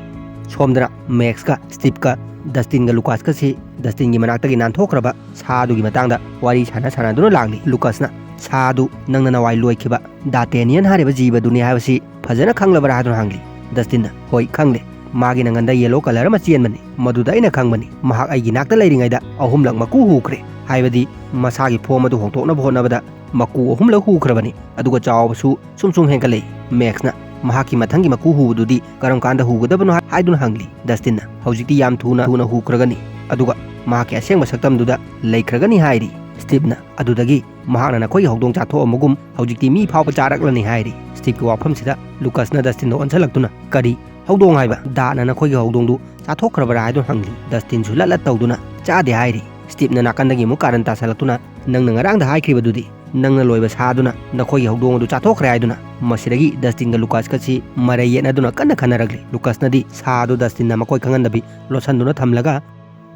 ꯁꯣꯝꯗꯅ ꯃꯦꯛꯁꯀ ꯁ꯭ꯇꯤꯞꯀ ꯗꯁꯇꯤꯟꯒ ꯂꯨꯀꯥꯁꯀꯁꯤ ꯗꯁꯇꯤꯟꯒꯤ ꯃꯅꯥꯛꯇꯒꯤ ꯅꯥꯟꯊꯣꯛꯈ꯭ꯔꯕ ꯁꯥꯗꯨꯒꯤ ꯃꯇꯥꯡꯗ ꯋꯥꯔꯤ ꯁꯥꯟꯅ ꯁꯥꯟꯅꯗꯨꯅ ꯂꯥꯛꯂꯤ꯫ ꯂꯨꯀꯥꯁꯅ, "ꯁꯥꯗꯨ ꯅꯪꯅ ꯅꯋꯥꯏ ꯂꯣꯏꯈꯤꯕ ꯗꯥꯇꯦꯅꯤꯌꯟ ꯍꯥꯏꯔꯤꯕ ꯖꯤꯕꯗꯨꯅꯤ ꯍꯥꯏꯕꯁꯤ ꯐꯖꯅ ꯈꯪꯂꯕ꯭ꯔꯥ?" ꯍꯥꯏꯗꯨꯅ ꯍꯪꯂꯤ꯫ ꯗꯁꯇꯤꯟꯅ, "ꯍꯣꯏ, ꯈꯪꯂꯦ꯫ ꯃꯥꯒꯤ ꯅꯪꯒꯟꯗ ꯌꯦꯂꯣ ꯀꯂꯔ ꯑꯃ ꯆꯦꯟꯕꯅꯤ꯫ ꯃꯗꯨꯗ ꯑꯩꯅ ꯈꯪꯕꯅꯤ꯫ ꯃꯍꯥꯛ ꯑꯩꯒꯤ ꯅꯥꯛꯇ ꯂꯩꯔꯤꯉꯩꯗ ꯑꯍꯨꯝꯂꯛ ꯃꯀꯨ ꯍꯨꯈ꯭ꯔꯦ꯫ ꯍꯥꯏꯕꯗꯤ ꯃꯁꯥꯒꯤ ꯐꯣꯝ ꯑꯗꯨ ꯍꯣꯡꯗꯣꯛꯅꯕ ꯍꯣꯠꯅꯕꯗ ꯃꯀꯨ ꯑꯍꯨꯝꯂꯛ ꯍꯨꯈ꯭ꯔꯕꯅꯤ꯫ ꯑꯗꯨꯒ ꯆꯥꯎꯕꯁꯨ ꯁꯨꯝ ꯁꯨꯝ ꯍꯦꯟꯒꯠꯂꯛꯏ꯫" ꯃꯦꯛꯁꯅ, "ꯃꯍꯥꯛꯀꯤ ꯃꯊꯪꯒꯤ ꯃꯀꯨ ꯍꯨꯕꯗꯨꯗꯤ ꯀꯔꯝ ꯀꯥꯟꯗ ꯍꯨꯒꯗꯕꯅꯣ?" ꯍꯥꯏꯗꯨꯅ ꯍꯪꯂꯤ꯫ ꯗꯁꯇꯤꯟꯅ, "ꯍꯧꯖꯤꯛꯇꯤ ꯌꯥꯝ ꯊꯨꯅ ꯊꯨꯅ ꯍꯨꯈ꯭ꯔꯒꯅꯤ, ꯑꯗꯨꯒ ꯃꯍꯥꯛꯀꯤ ꯑꯁꯦꯡꯕ ꯁꯛꯇꯝꯗꯨꯗ ꯂꯩꯈ꯭ꯔꯒꯅꯤ" ꯍꯥꯏꯔꯤ꯫ ꯁ꯭ꯇꯤꯞꯅ ꯑꯗꯨꯗꯒꯤ ꯃꯍꯥꯛꯅ ꯅꯈꯣꯏꯒꯤ ꯍꯧꯗꯣꯡ ꯆꯥꯊꯣꯛꯑꯝꯕꯒꯨꯝ ꯍꯧꯖꯤꯛꯇꯤ ꯃꯤ ꯐꯥꯎꯕ ꯆꯥꯔꯛꯂꯅꯤ ꯍꯥꯏꯔꯤ꯫ ꯁ꯭ꯇꯤꯞꯀꯤ ꯋꯥꯐꯝꯁꯤꯗ ꯂꯨꯀꯁꯅ ꯗꯁꯇꯤꯟꯗ ꯑꯣꯟꯁꯤꯜꯂꯛꯇꯨꯅ, "ꯀꯔꯤ ꯍꯧꯗꯣꯡ ꯍꯥꯏꯕ? ꯗꯥꯠꯅ ꯅꯈꯣꯏꯒꯤ ꯍꯧꯗꯣꯡꯗꯨ ꯆꯥꯊꯣꯛꯈ꯭ꯔꯕꯔꯥ?" ꯍꯥꯏꯗꯨꯅ ꯍꯪꯂꯤ꯫ ꯗꯁꯇꯤꯟꯁꯨ ꯂꯠ ꯂꯠ ꯇꯧꯗꯨꯅ, "ꯆꯥꯗꯦ" ꯍꯥꯏꯔꯤ꯫ ꯁ꯭ꯇꯤꯞꯅ ꯅꯥꯀꯟꯗꯒꯤ ꯑꯃꯨꯛ ꯀꯥꯔꯟ ꯇꯥꯁꯜꯂꯛꯇꯨꯅ, "ꯅꯪꯅ ꯉꯔꯥꯡꯗ ꯍꯥꯏꯈ꯭ꯔꯤꯕꯗꯨꯗꯤ ꯅꯪꯅ ꯂꯣꯏꯕ ꯁꯥꯗꯨꯅ ꯅꯈꯣꯏꯒꯤ ꯍꯧꯗꯣꯡ ꯑꯗꯨ ꯆꯥꯊꯣꯛꯈ꯭ꯔꯦ ꯍꯥꯏꯗꯨꯅ꯫ ꯃꯁꯤꯗꯒꯤ ꯗꯁꯇꯤꯟꯒ ꯂꯨꯀꯥꯁꯀꯁꯤ ꯃꯔꯩ ꯌꯦꯠꯅꯗꯨꯅ ꯀꯟꯅ ꯈꯟꯅꯔꯛꯂꯤ꯫ ꯂꯨꯀꯥꯁꯅꯗꯤ ꯁꯥ ꯑꯗꯨ ꯗꯁꯇꯤꯟꯅ ꯃꯈꯣꯏ ꯈꯪꯍꯟꯗꯕꯤ ꯂꯣꯠꯁꯤꯟꯗꯨꯅ ꯊꯝꯂꯒ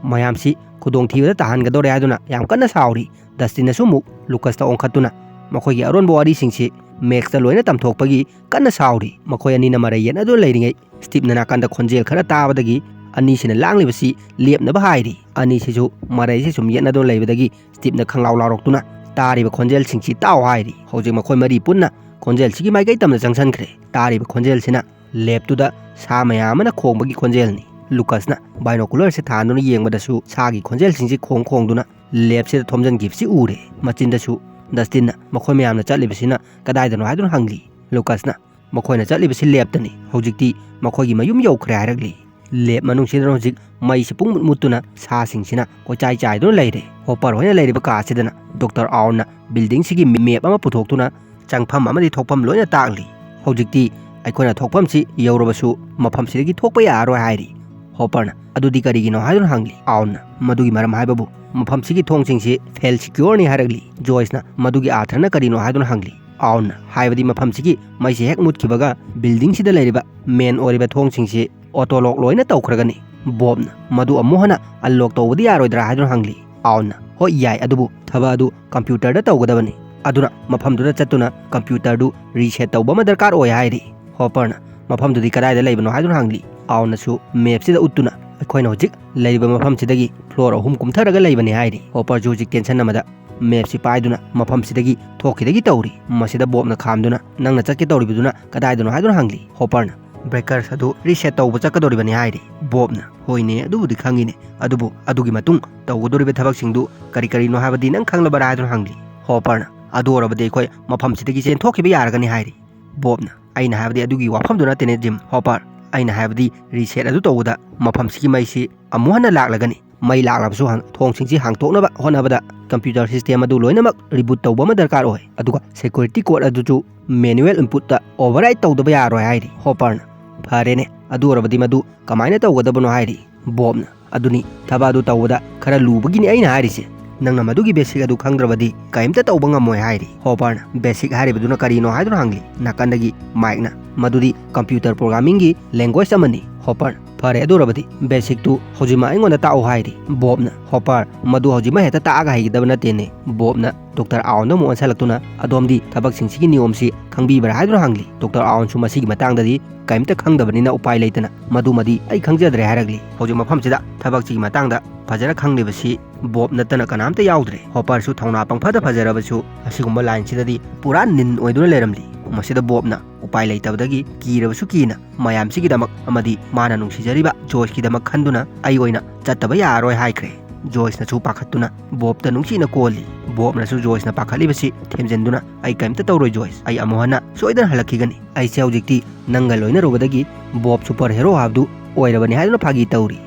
ꯃꯌꯥꯝꯁꯤ ꯈꯨꯗꯣꯡꯊꯤꯕꯗ ꯇꯥꯍꯟꯒꯗꯧꯔꯦ ꯍꯥꯏꯗꯨꯅ ꯌꯥꯝ ꯀꯟꯅ ꯁꯥꯎꯔꯤ꯫ ꯗꯁꯇꯤꯟꯅꯁꯨ ꯑꯃꯨꯛ ꯂꯨꯀꯥꯁꯇ ꯑꯣꯟꯈꯠꯇꯨꯅ ꯃꯈꯣꯏꯒꯤ ꯑꯔꯣꯟꯕ ꯋꯥꯔꯤꯁꯤꯡꯁꯤ ꯃꯦꯛꯁꯇ ꯂꯣꯏꯅ ꯇꯝꯊꯣꯛꯄꯒꯤ ꯀꯟꯅ ꯁꯥꯎꯔꯤ꯫ ꯃꯈꯣꯏ ꯑꯅꯤꯅ ꯃꯔꯩ ꯌꯦꯠꯅꯗꯨꯅ ꯂꯩꯔꯤꯉꯩ, ꯁ꯭ꯇꯤꯞꯅ ꯅꯥꯀꯟꯗ ꯈꯣꯟꯖꯦꯜ ꯈꯔ ꯇꯥꯕꯗꯒꯤ ꯑꯅꯤꯁꯤꯅ ꯂꯥꯡꯂꯤꯕꯁꯤ ꯂꯦꯞꯅꯕ ꯍꯥꯏꯔꯤ꯫ ꯑꯅꯤꯁꯤꯁꯨ ꯃꯔꯩꯁꯤ ꯁꯨꯝ ꯌꯦꯠꯅꯗꯨꯅ ꯂꯩꯕꯗꯒꯤ ꯁ꯭ꯇꯤꯞꯅ ꯈꯪꯂꯥꯎ ꯂꯥꯎꯔꯛꯇꯨꯅ, "ꯇꯥꯔꯤꯕ ꯈꯣꯟꯖꯦꯜꯁꯤꯡꯁꯤ ꯇꯥꯎ" ꯍꯥꯏꯔꯤ꯫ ꯍꯧꯖꯤꯛ ꯃꯈꯣꯏ ꯃꯔꯤ ꯄꯨꯟꯅ ꯈꯣꯟꯖꯦꯜꯁꯤꯒꯤ ꯃꯥꯏꯀꯩ ꯇꯝꯅ ꯆꯪꯁꯤꯟꯈ꯭ꯔꯦ꯫ ꯇꯥꯔꯤꯕ ꯈꯣꯟꯖꯦꯜꯁꯤꯅ ꯂꯦꯞꯇꯨꯗ ꯁꯥ ꯃꯌꯥꯝ ꯑꯃꯅ ꯈꯣꯡꯕꯒꯤ ꯈꯣꯟꯖꯦꯜꯅꯤ꯫ ꯂꯨꯀꯁꯅ ꯕꯥꯏꯅꯣꯀꯨꯂꯔꯁꯤ ꯊꯥꯟꯗꯨꯅ ꯌꯦꯡꯕꯗꯁꯨ ꯁꯥꯒꯤ ꯈꯣꯟꯖꯦꯜꯁꯤꯡꯁꯤ ꯈꯣꯡ ꯈꯣꯡꯗꯨꯅ ꯂꯦꯞꯁꯤꯗ ꯊꯣꯝꯖꯤꯟꯈꯤꯕꯁꯤ ꯎꯔꯦ꯫ ꯃꯆꯤꯟꯗꯁꯨ ꯗꯁꯇꯤꯟꯅ ꯃꯈꯣꯏ ꯃꯌꯥꯝꯅ ꯆꯠꯂꯤꯕꯁꯤꯅ ꯀꯗꯥꯏꯗꯅꯣ ꯍꯥꯏꯗꯨꯅ ꯍꯪꯂꯤ꯫ ꯂꯨꯀꯁꯅ ꯃꯈꯣꯏꯅ ꯆꯠꯂꯤꯕꯁꯤ ꯂꯦꯞꯇꯅꯤ, ꯍꯧꯖꯤꯛꯇꯤ ꯃꯈꯣꯏꯒꯤ ꯃꯌꯨꯝ ꯌꯧꯈ꯭ꯔꯦ ꯍꯥꯏꯔꯛꯂꯤ꯫ ꯂꯦꯞ ꯃꯅꯨꯡꯁꯤꯗꯅ ꯍꯧꯖꯤꯛ ꯃꯩꯁꯤ ꯄꯨꯡꯃꯨꯠ ꯃꯨꯠꯇꯨꯅ ꯁꯥꯁꯤꯡꯁꯤꯅ ꯀꯣꯏꯆꯥꯏ ꯆꯥꯏꯗꯨꯅ ꯂꯩꯔꯦ꯫ ꯍꯣꯄꯔ ꯍꯣꯏꯅ ꯂꯩꯔꯤꯕ ꯀꯥꯁꯤꯗꯅ ꯗꯣꯛꯇꯔ ꯑꯥꯎꯟꯅ ꯕꯤꯜꯗꯤꯡꯁꯤꯒꯤ ꯃꯦꯞ ꯑꯃ ꯄꯨꯊꯣꯛꯇꯨꯅ ꯆꯪꯐꯝ ꯑꯃꯗꯤ ꯊꯣꯛꯐꯝ ꯂꯣꯏꯅ ꯇꯥꯛꯂꯤ꯫ "ꯍꯧꯖꯤꯛꯇꯤ ꯑꯩꯈꯣꯏꯅ ꯊꯣꯛꯐꯝꯁꯤ ꯌꯧꯔꯕꯁꯨ ꯃꯐꯝꯁꯤꯗꯒꯤ ꯊꯣꯛꯄ ꯌꯥꯔꯔꯣꯏ" ꯍꯥꯏꯔꯤ꯫ ꯍꯣꯄꯔꯅ, "ꯑꯗꯨꯗꯤ ꯀꯔꯤꯒꯤꯅꯣ?" ꯍꯥꯏꯗꯨꯅ ꯍꯪꯂꯤ꯫ ꯑꯥꯎꯟꯅ, "ꯃꯗꯨꯒꯤ ꯃꯔꯝ ꯍꯥꯏꯕꯕꯨ ꯃꯐꯝꯁꯤꯒꯤ ꯊꯣꯡꯁꯤꯡꯁꯤ ꯐꯦꯜ ꯁꯤꯀ꯭ꯌꯣꯔꯅꯤ" ꯍꯥꯏꯔꯛꯂꯤ꯫ ꯖꯣꯏꯁꯅ, "ꯃꯗꯨꯒꯤ ꯑꯥꯔꯊꯅ ꯀꯔꯤꯅꯣ?" ꯍꯥꯏꯗꯨꯅ ꯍꯪꯂꯤ꯫ ꯑꯥꯎꯟꯅ, "ꯍꯥꯏꯕꯗꯤ ꯃꯐꯝꯁꯤꯒꯤ ꯃꯩꯁꯤ ꯍꯦꯛ ꯃꯨꯠꯈꯤꯕꯒ ꯕꯤꯜꯗꯤꯡꯁꯤꯗ ꯂꯩꯔꯤꯕ ꯃꯦꯟ ꯑꯣꯏꯔꯤꯕ ꯊꯣꯡꯁꯤꯡꯁꯤ ꯑꯣꯇꯣ ꯂꯣꯛ ꯂꯣꯏꯅ ꯇꯧꯈ꯭ꯔꯒꯅꯤ꯫" ꯕꯣꯕꯅ, "ꯃꯗꯨ ꯑꯃꯨꯛ ꯍꯟꯅ ꯑꯟꯂꯣꯛ ꯇꯧꯕꯗꯤ ꯌꯥꯔꯣꯏꯗ꯭ꯔꯥ?" ꯍꯥꯏꯗꯨꯅ ꯍꯪꯂꯤ꯫ ꯑꯥꯎꯟꯅ, "ꯍꯣꯏ, ꯌꯥꯏ, ꯑꯗꯨꯕꯨ ꯊꯕꯛ ꯑꯗꯨ ꯀꯝꯄ꯭ꯌꯨꯇꯔꯗ ꯇꯧꯒꯗꯕꯅꯤ꯫ ꯑꯗꯨꯅ ꯃꯐꯝꯗꯨꯗ ꯆꯠꯇꯨꯅ ꯀꯝꯄ꯭ꯌꯨꯇꯔꯗꯨ ꯔꯤꯁꯦꯠ ꯇꯧꯕ ꯑꯃ ꯗꯔꯀꯥꯔ ꯑꯣꯏ" ꯍꯥꯏꯔꯤ꯫ ꯍꯣꯄꯔꯅ, "ꯃꯐꯝꯗꯨꯗꯤ ꯀꯗꯥꯏꯗ ꯂꯩꯕꯅꯣ?" ꯍꯥꯏꯗꯨꯅ ꯍꯪꯂꯤ꯫ ꯑꯥꯎꯟꯅꯁꯨ ꯃꯦꯞꯁꯤꯗ ꯎꯠꯇꯨꯅ, "ꯑꯩꯈꯣꯏꯅ ꯍꯧꯖꯤꯛ ꯂꯩꯔꯤꯕ ꯃꯐꯝꯁꯤꯗꯒꯤ ꯐ꯭ꯂꯣꯔ ꯑꯍꯨꯝ ꯀꯨꯝꯊꯔꯒ ꯂꯩꯕꯅꯤ" ꯍꯥꯏꯔꯤ꯫ ꯍꯣꯄꯔꯁꯨ ꯍꯧꯖꯤꯛ ꯇꯦꯟꯁꯟ ꯑꯃꯗ ꯃꯦꯞꯁꯤ ꯄꯥꯏꯗꯨꯅ ꯃꯐꯝꯁꯤꯗꯒꯤ ꯊꯣꯛꯈꯤꯗꯒꯤ ꯇꯧꯔꯤ꯫ ꯃꯁꯤꯗ ꯕꯣꯕꯅ ꯈꯥꯝꯗꯨꯅ, "ꯅꯪꯅ ꯆꯠꯀꯦ ꯇꯧꯔꯤꯕꯗꯨꯅ ꯀꯗꯥꯏꯗꯅꯣ?" ꯍꯥꯏꯗꯨꯅ ꯍꯪꯂꯤ꯫ ꯍꯣꯄꯔꯅ, "ꯕ꯭ꯔꯦꯀꯔꯁ ꯑꯗꯨ ꯔꯤꯁꯦꯠ ꯇꯧꯕ ꯆꯠꯀꯗꯧꯔꯤꯕꯅꯤ" ꯍꯥꯏꯔꯤ꯫ ꯕꯣꯕꯅ, "ꯍꯣꯏꯅꯦ, ꯑꯗꯨꯕꯨꯗꯤ ꯈꯪꯉꯤꯅꯦ, ꯑꯗꯨꯕꯨ ꯑꯗꯨꯒꯤ ꯃꯇꯨꯡ ꯇꯧꯒꯗꯧꯔꯤꯕ ꯊꯕꯛꯁꯤꯡꯗꯨ ꯀꯔꯤ ꯀꯔꯤꯅꯣ ꯍꯥꯏꯕꯗꯤ ꯅꯪ ꯈꯪꯂꯕꯔꯥ?" ꯍꯥꯏꯗꯨꯅ ꯍꯪꯂꯤ꯫ ꯍꯣꯄꯔꯅ, "ꯑꯗꯨ ꯑꯣꯏꯔꯕꯗꯤ ꯑꯩꯈꯣꯏ ꯃꯐꯝꯁꯤꯗꯒꯤ ꯆꯦꯟꯊꯣꯛꯈꯤꯕ ꯌꯥꯔꯒꯅꯤ" ꯍꯥꯏꯔꯤ꯫ ꯕꯣꯕꯅ, "ꯑꯩꯅ ꯍꯥꯏꯕꯗꯤ ꯑꯗꯨꯒꯤ ꯋꯥꯐꯝꯗꯨ ꯅꯠꯇꯦꯅꯦ, ꯖꯤꯝ꯫ ꯍꯣꯄꯔ, ꯑꯩꯅ ꯍꯥꯏꯕꯗꯤ ꯔꯤꯁꯦꯠ ꯑꯗꯨ ꯇꯧꯕꯗ ꯃꯐꯝꯁꯤꯒꯤ ꯃꯩꯁꯤ ꯑꯃꯨꯛ ꯍꯟꯅ ꯂꯥꯛꯂꯒꯅꯤ꯫ ꯃꯩ ꯂꯥꯛꯂꯕꯁꯨ ꯍꯥꯡ-, ꯊꯣꯡꯁꯤꯡꯁꯤ ꯍꯥꯡꯇꯣꯛꯅꯕ ꯍꯣꯠꯅꯕꯗ computer system ꯑꯗꯨ ꯂꯣꯏꯅꯃꯛ reboot ꯇꯧꯕ ꯑꯃ ꯗꯔꯀꯥꯔ ꯑꯣꯏ꯫ ꯑꯗꯨꯒ security code ꯑꯗꯨꯁꯨ manual inputꯇ override ꯇꯧꯗꯕ ꯌꯥꯔꯣꯏ ꯍꯥꯏꯔꯤ ꯍꯣꯄꯔꯅ꯫ ꯐꯔꯦꯅꯦ, ꯑꯗꯨ ꯑꯣꯏꯔꯕꯗꯤ ꯃꯗꯨ ꯀꯃꯥꯏꯅ ꯇꯧꯒꯗꯕꯅꯣ ꯍꯥꯏꯔꯤ ꯕꯣꯕꯅ꯫ ꯑꯗꯨꯅꯤ ꯊꯕꯛ ꯑꯗꯨ ꯇꯧꯕꯗ ꯈꯔ ꯂꯨꯕꯒꯤꯅꯤ ꯑꯩꯅ ꯍꯥꯏꯔꯤꯁꯦ꯫ ꯅꯪꯅ ꯃꯗꯨꯒꯤ basic ꯑꯗꯨ ꯈꯪꯗ꯭ꯔꯕꯗꯤ ꯀꯔꯤꯝꯇ ꯇꯧꯕ ꯉꯝꯃꯣꯏ ꯍꯥꯏꯔꯤ ꯍꯣꯄꯔꯅ꯫ Basic ꯍꯥꯏꯔꯤꯕꯗꯨꯅ ꯀꯔꯤꯅꯣ ꯍꯥꯏꯗꯨꯅ ꯍꯪꯂꯤ ꯅꯥꯀꯟꯗꯒꯤ ꯃꯥꯏꯛꯅ꯫ ꯃꯗꯨꯗꯤ computer programmingꯒꯤ language ꯑꯃꯅꯤ ꯍꯣꯄꯔ꯫ ꯐꯔꯦ, ꯑꯗꯨ ꯑꯣꯏꯔꯕꯗꯤ basicꯇꯨ ꯍꯧꯖꯤꯛꯃꯛ ꯑꯩꯉꯣꯟꯗ ꯇꯥꯛꯎ ꯍꯥꯏꯔꯤ ꯕꯣꯕꯅ꯫ ꯍꯣꯄꯔ, ꯃꯗꯨ ꯍꯧꯖꯤꯛꯃꯛ ꯍꯦꯛꯇ ꯇꯥꯛꯑꯒ ꯍꯩꯒꯗꯕ ꯅꯠꯇꯦꯅꯦ꯫ ꯕꯣꯕꯅ ꯗꯣꯛꯇꯔ ꯑꯥꯎꯟꯗ ꯑꯃꯨꯛ ꯑꯣꯟꯁꯤꯜꯂꯛꯇꯨꯅ, "ꯑꯗꯣꯝꯗꯤ ꯊꯕꯛꯁꯤꯡꯁꯤꯒꯤ ꯅꯤꯌꯣꯝꯁꯤ ꯈꯪꯕꯤꯕ꯭ꯔꯥ?" ꯍꯥꯏꯗꯨꯅ ꯍꯪꯂꯤ꯫ ꯗꯣꯛꯇꯔ ꯑꯥꯎꯟꯁꯨ ꯃꯁꯤꯒꯤ ꯃꯇꯥꯡꯗꯗꯤ ꯀꯔꯤꯝꯇ ꯈꯪꯗꯕꯅꯤꯅ ꯎꯄꯥꯏ ꯂꯩꯇꯅ, "ꯃꯗꯨꯃꯗꯤ ꯑꯩ ꯈꯪꯖꯗ꯭ꯔꯦ" ꯍꯥꯏꯔꯛꯂꯤ꯫ ꯍꯧꯖꯤꯛ ꯃꯐꯝꯁꯤꯗ ꯊꯕꯛꯁꯤꯒꯤ ꯃꯇꯥꯡꯗ ꯐꯖꯅ ꯈꯪꯂꯤꯕꯁꯤ ꯕꯣꯕ ꯅꯠꯇꯅ ꯀꯅꯥꯝꯇ ꯌꯥꯎꯗ꯭ꯔꯦ꯫ ꯍꯣꯄꯔꯁꯨ ꯊꯧꯅꯥ ꯄꯪꯐꯗ ꯐꯖꯔꯕꯁꯨ ꯑꯁꯤꯒꯨꯝꯕ lineꯁꯤꯗꯗꯤ ꯄꯨꯔꯥ ꯅꯤꯟ ꯑꯣꯏꯗꯨꯅ ꯂꯩꯔꯝꯂꯤ꯫ ꯃꯁꯤꯗ ꯕꯣꯕꯅ ꯎꯄꯥꯏ ꯂꯩꯇꯕꯗꯒꯤ ꯀꯤꯔꯕꯁꯨ ꯀꯤꯅ ꯃꯌꯥꯝꯁꯤꯒꯤꯗꯃꯛ ꯑꯃꯗꯤ ꯃꯥꯅ ꯅꯨꯡꯁꯤꯖꯔꯤꯕ ꯖꯣꯏꯁꯀꯤꯗꯃꯛ ꯈꯟꯗꯨꯅ ꯑꯩ ꯑꯣꯏꯅ ꯆꯠꯇꯕ ꯌꯥꯔꯔꯣꯏ ꯍꯥꯏꯈ꯭ꯔꯦ꯫ ꯖꯣꯏꯁꯅꯁꯨ ꯄꯥꯈꯠꯇꯨꯅ ꯕꯣꯕꯇ ꯅꯨꯡꯁꯤꯅ ꯀꯣꯜꯂꯤ꯫ ꯕꯣꯕꯅꯁꯨ ꯖꯣꯏꯁꯅ ꯄꯥꯈꯠꯂꯤꯕꯁꯤ ꯊꯦꯝꯖꯤꯟꯗꯨꯅ, "ꯑꯩ ꯀꯔꯤꯝꯇ ꯇꯧꯔꯣꯏ ꯖꯣꯏꯁ, ꯑꯩ ꯑꯃꯨꯛ ꯍꯟꯅ ꯁꯣꯏꯗꯅ ꯍꯜꯂꯛꯈꯤꯒꯅꯤ꯫ ꯑꯩꯁꯦ ꯍꯧꯖꯤꯛꯇꯤ ꯅꯪꯒ ꯂꯣꯏꯅꯔꯨꯕꯗꯒꯤ ꯕꯣꯕ super hero ꯍꯥꯏꯕꯗꯨ ꯑꯣꯏꯔꯕꯅꯤ" ꯍꯥꯏꯗꯨꯅ ꯐꯥꯒꯤ ꯇꯧꯔꯤ꯫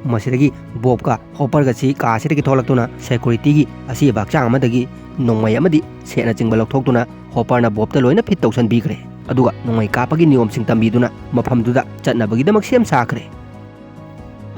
ꯃꯁꯤꯗꯒꯤ ꯕꯣꯕꯀ ꯍꯣꯄꯔꯒꯁꯤ ꯀꯥꯁꯤꯗꯒꯤ ꯊꯣꯛꯂꯛꯇꯨꯅ securityꯒꯤ ꯑꯁꯤꯕ ꯍꯛꯆꯥꯡ ꯑꯃꯗꯒꯤ ꯅꯣꯡꯃꯩ ꯑꯃꯗꯤ ꯁꯦꯠꯅꯆꯤꯡꯕ ꯂꯧꯊꯣꯛꯇꯨꯅ ꯍꯣꯄꯔꯅ ꯕꯣꯕꯇ ꯂꯣꯏꯅ fit ꯇꯧꯁꯟꯕꯤꯈ꯭ꯔꯦ꯫ ꯑꯗꯨꯒ ꯅꯣꯡꯃꯩ ꯀꯥꯞꯄꯒꯤ ꯅꯤꯌꯣꯝꯁꯤꯡ ꯇꯝꯕꯤꯗꯨꯅ ꯃꯐꯝꯗꯨꯗ ꯆꯠꯅꯕꯒꯤꯗꯃꯛ ꯁꯦꯝ ꯁꯥꯈ꯭ꯔꯦ꯫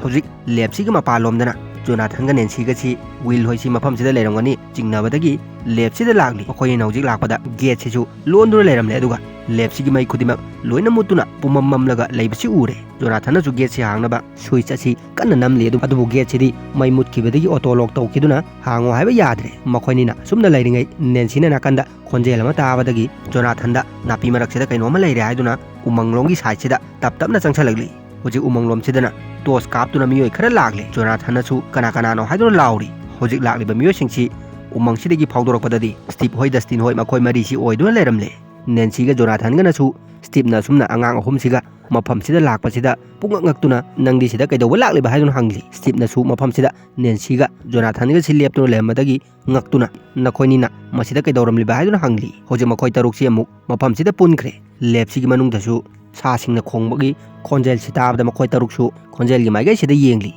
ꯍꯧꯖꯤꯛ labꯁꯤꯒꯤ ꯃꯄꯥꯟꯂꯣꯝꯗꯅ ꯖꯣꯅꯥꯊꯟꯒ ꯅꯦꯟꯁꯤꯒꯁꯤ ꯋꯤꯜ ꯍꯣꯏꯁꯤ ꯃꯐꯝꯁꯤꯗ ꯂꯩꯔꯝꯒꯅꯤ ꯆꯤꯡꯅꯕꯗꯒꯤ labꯁꯤꯗ ꯂꯥꯛꯂꯤ꯫ ꯃꯈꯣꯏꯅ ꯍꯧꯖꯤꯛ ꯂꯥꯛꯄꯗ gateꯁꯤꯁꯨ ꯂꯣꯟꯗꯨꯅ ꯂꯩꯔꯝꯂꯦ, ꯑꯗꯨꯒ labꯁꯤꯒꯤ ꯃꯩ ꯈꯨꯗꯤꯡꯃꯛ ꯂꯣꯏꯅ ꯃꯨꯠꯇꯨꯅ ꯄꯨꯝꯃꯝ ꯃꯝꯂꯒ ꯂꯩꯕꯁꯤ ꯎꯔꯦ꯫ ꯖꯣꯅꯥꯊꯟꯅꯁꯨ gateꯁꯤ ꯍꯥꯡꯅꯕ switch ꯑꯁꯤ ꯀꯟꯅ ꯅꯝꯂꯤ, ꯑꯗꯨ-, ꯑꯗꯨꯕꯨ gateꯁꯤꯗꯤ ꯃꯩ ꯃꯨꯠꯈꯤꯕꯗꯒꯤ auto lock ꯇꯧꯈꯤꯗꯨꯅ ꯍꯥꯡꯉꯣ ꯍꯥꯏꯕ ꯌꯥꯗ꯭ꯔꯦ꯫ ꯃꯈꯣꯏꯅꯤꯅ ꯑꯁꯨꯝꯅ ꯂꯩꯔꯤꯉꯩ ꯅꯦꯟꯁꯤꯅ ꯅꯥꯀꯟꯗ ꯈꯣꯟꯖꯦꯜ ꯑꯃ ꯇꯥꯕꯗꯒꯤ ꯖꯣꯅꯥꯊꯟꯗ ꯅꯥꯄꯤ ꯃꯔꯛꯁꯤꯗ ꯀꯩꯅꯣꯝꯃ ꯂꯩꯔꯦ ꯍꯥꯏꯗꯨꯅ ꯎꯃꯪꯂꯣꯝꯒꯤ sideꯁꯤꯗ ꯇꯞ ꯇꯞꯅ ꯆꯪꯁꯜꯂꯛꯂꯤ꯫ ꯍꯧꯖꯤꯛ ꯎꯃꯪꯂꯣꯝꯁꯤꯗꯅ torch ꯀꯥꯞꯇꯨꯅ ꯃꯤꯑꯣꯏ ꯈꯔ ꯂꯥꯛꯂꯤ꯫ ꯖꯣꯅꯥꯊꯟꯅꯁꯨ ꯀꯅꯥ ꯀꯅꯥꯅꯣ ꯍꯥꯏꯗꯨꯅ ꯂꯥꯎꯔꯤ꯫ ꯍꯧꯖꯤꯛ ꯂꯥꯛꯂꯤꯕ ꯃꯤꯑꯣꯏꯁꯤꯡꯁꯤ ꯎꯃꯪꯁꯤꯗꯒꯤ ꯐꯥꯎꯗꯣꯔꯛꯄꯗꯗꯤ ꯁ꯭ꯇꯤꯞ ꯍꯣꯏ, ꯗꯁꯇꯤꯟ ꯍꯣꯏ, ꯃꯈꯣꯏ ꯃꯔꯤꯁꯤ ꯑꯣꯏꯗꯨꯅ ꯂꯩꯔꯝꯂꯦ꯫ ꯅꯦꯟꯁꯤꯒ ꯖꯣꯅꯥꯊꯟꯒꯅꯁꯨ ꯁ꯭ꯇꯤꯞꯅ ꯑꯁꯨꯝꯅ ꯑꯉꯥꯡ ꯑꯍꯨꯝꯁꯤꯒ ꯃꯐꯝꯁꯤꯗ ꯂꯥꯛꯄꯁꯤꯗ ꯄꯨꯡꯉꯛ ꯉꯛꯇꯨꯅ, "ꯅꯪꯗꯤ ꯁꯤꯗ ꯀꯩꯗꯧꯕ ꯂꯥꯛꯂꯤꯕ?" ꯍꯥꯏꯗꯨꯅ ꯍꯪꯂꯤ꯫ ꯁ꯭ꯇꯤꯞꯅꯁꯨ ꯃꯐꯝꯁꯤꯗ ꯅꯦꯟꯁꯤꯒ ꯖꯣꯅꯥꯊꯟꯒꯁꯤ ꯂꯦꯞꯇꯨꯅ ꯂꯩꯔꯝꯕꯗꯒꯤ ꯉꯛꯇꯨꯅ, "ꯅꯈꯣꯏꯅꯤꯅ ꯃꯁꯤꯗ ꯀꯩꯗꯧꯔꯝꯂꯤꯕ?" ꯍꯥꯏꯗꯨꯅ ꯍꯪꯂꯤ꯫ ꯍꯧꯖꯤꯛ ꯃꯈꯣꯏ ꯇꯔꯨꯛꯁꯤ ꯑꯃꯨꯛ ꯃꯐꯝꯁꯤꯗ ꯄꯨꯟꯈ꯭ꯔꯦ꯫ labꯁꯤꯒꯤ ꯃꯅꯨꯡꯗꯁꯨ ꯁꯥꯁꯤꯡꯅ ꯈꯣꯡꯕꯒꯤ ꯈꯣꯟꯖꯦꯜꯁꯤ ꯇꯥꯕꯗ ꯃꯈꯣꯏ ꯇꯔꯨꯛꯁꯨ ꯈꯣꯟꯖꯦꯜꯒꯤ ꯃꯥꯏꯀꯩꯁꯤꯗ ꯌꯦꯡꯂꯤ꯫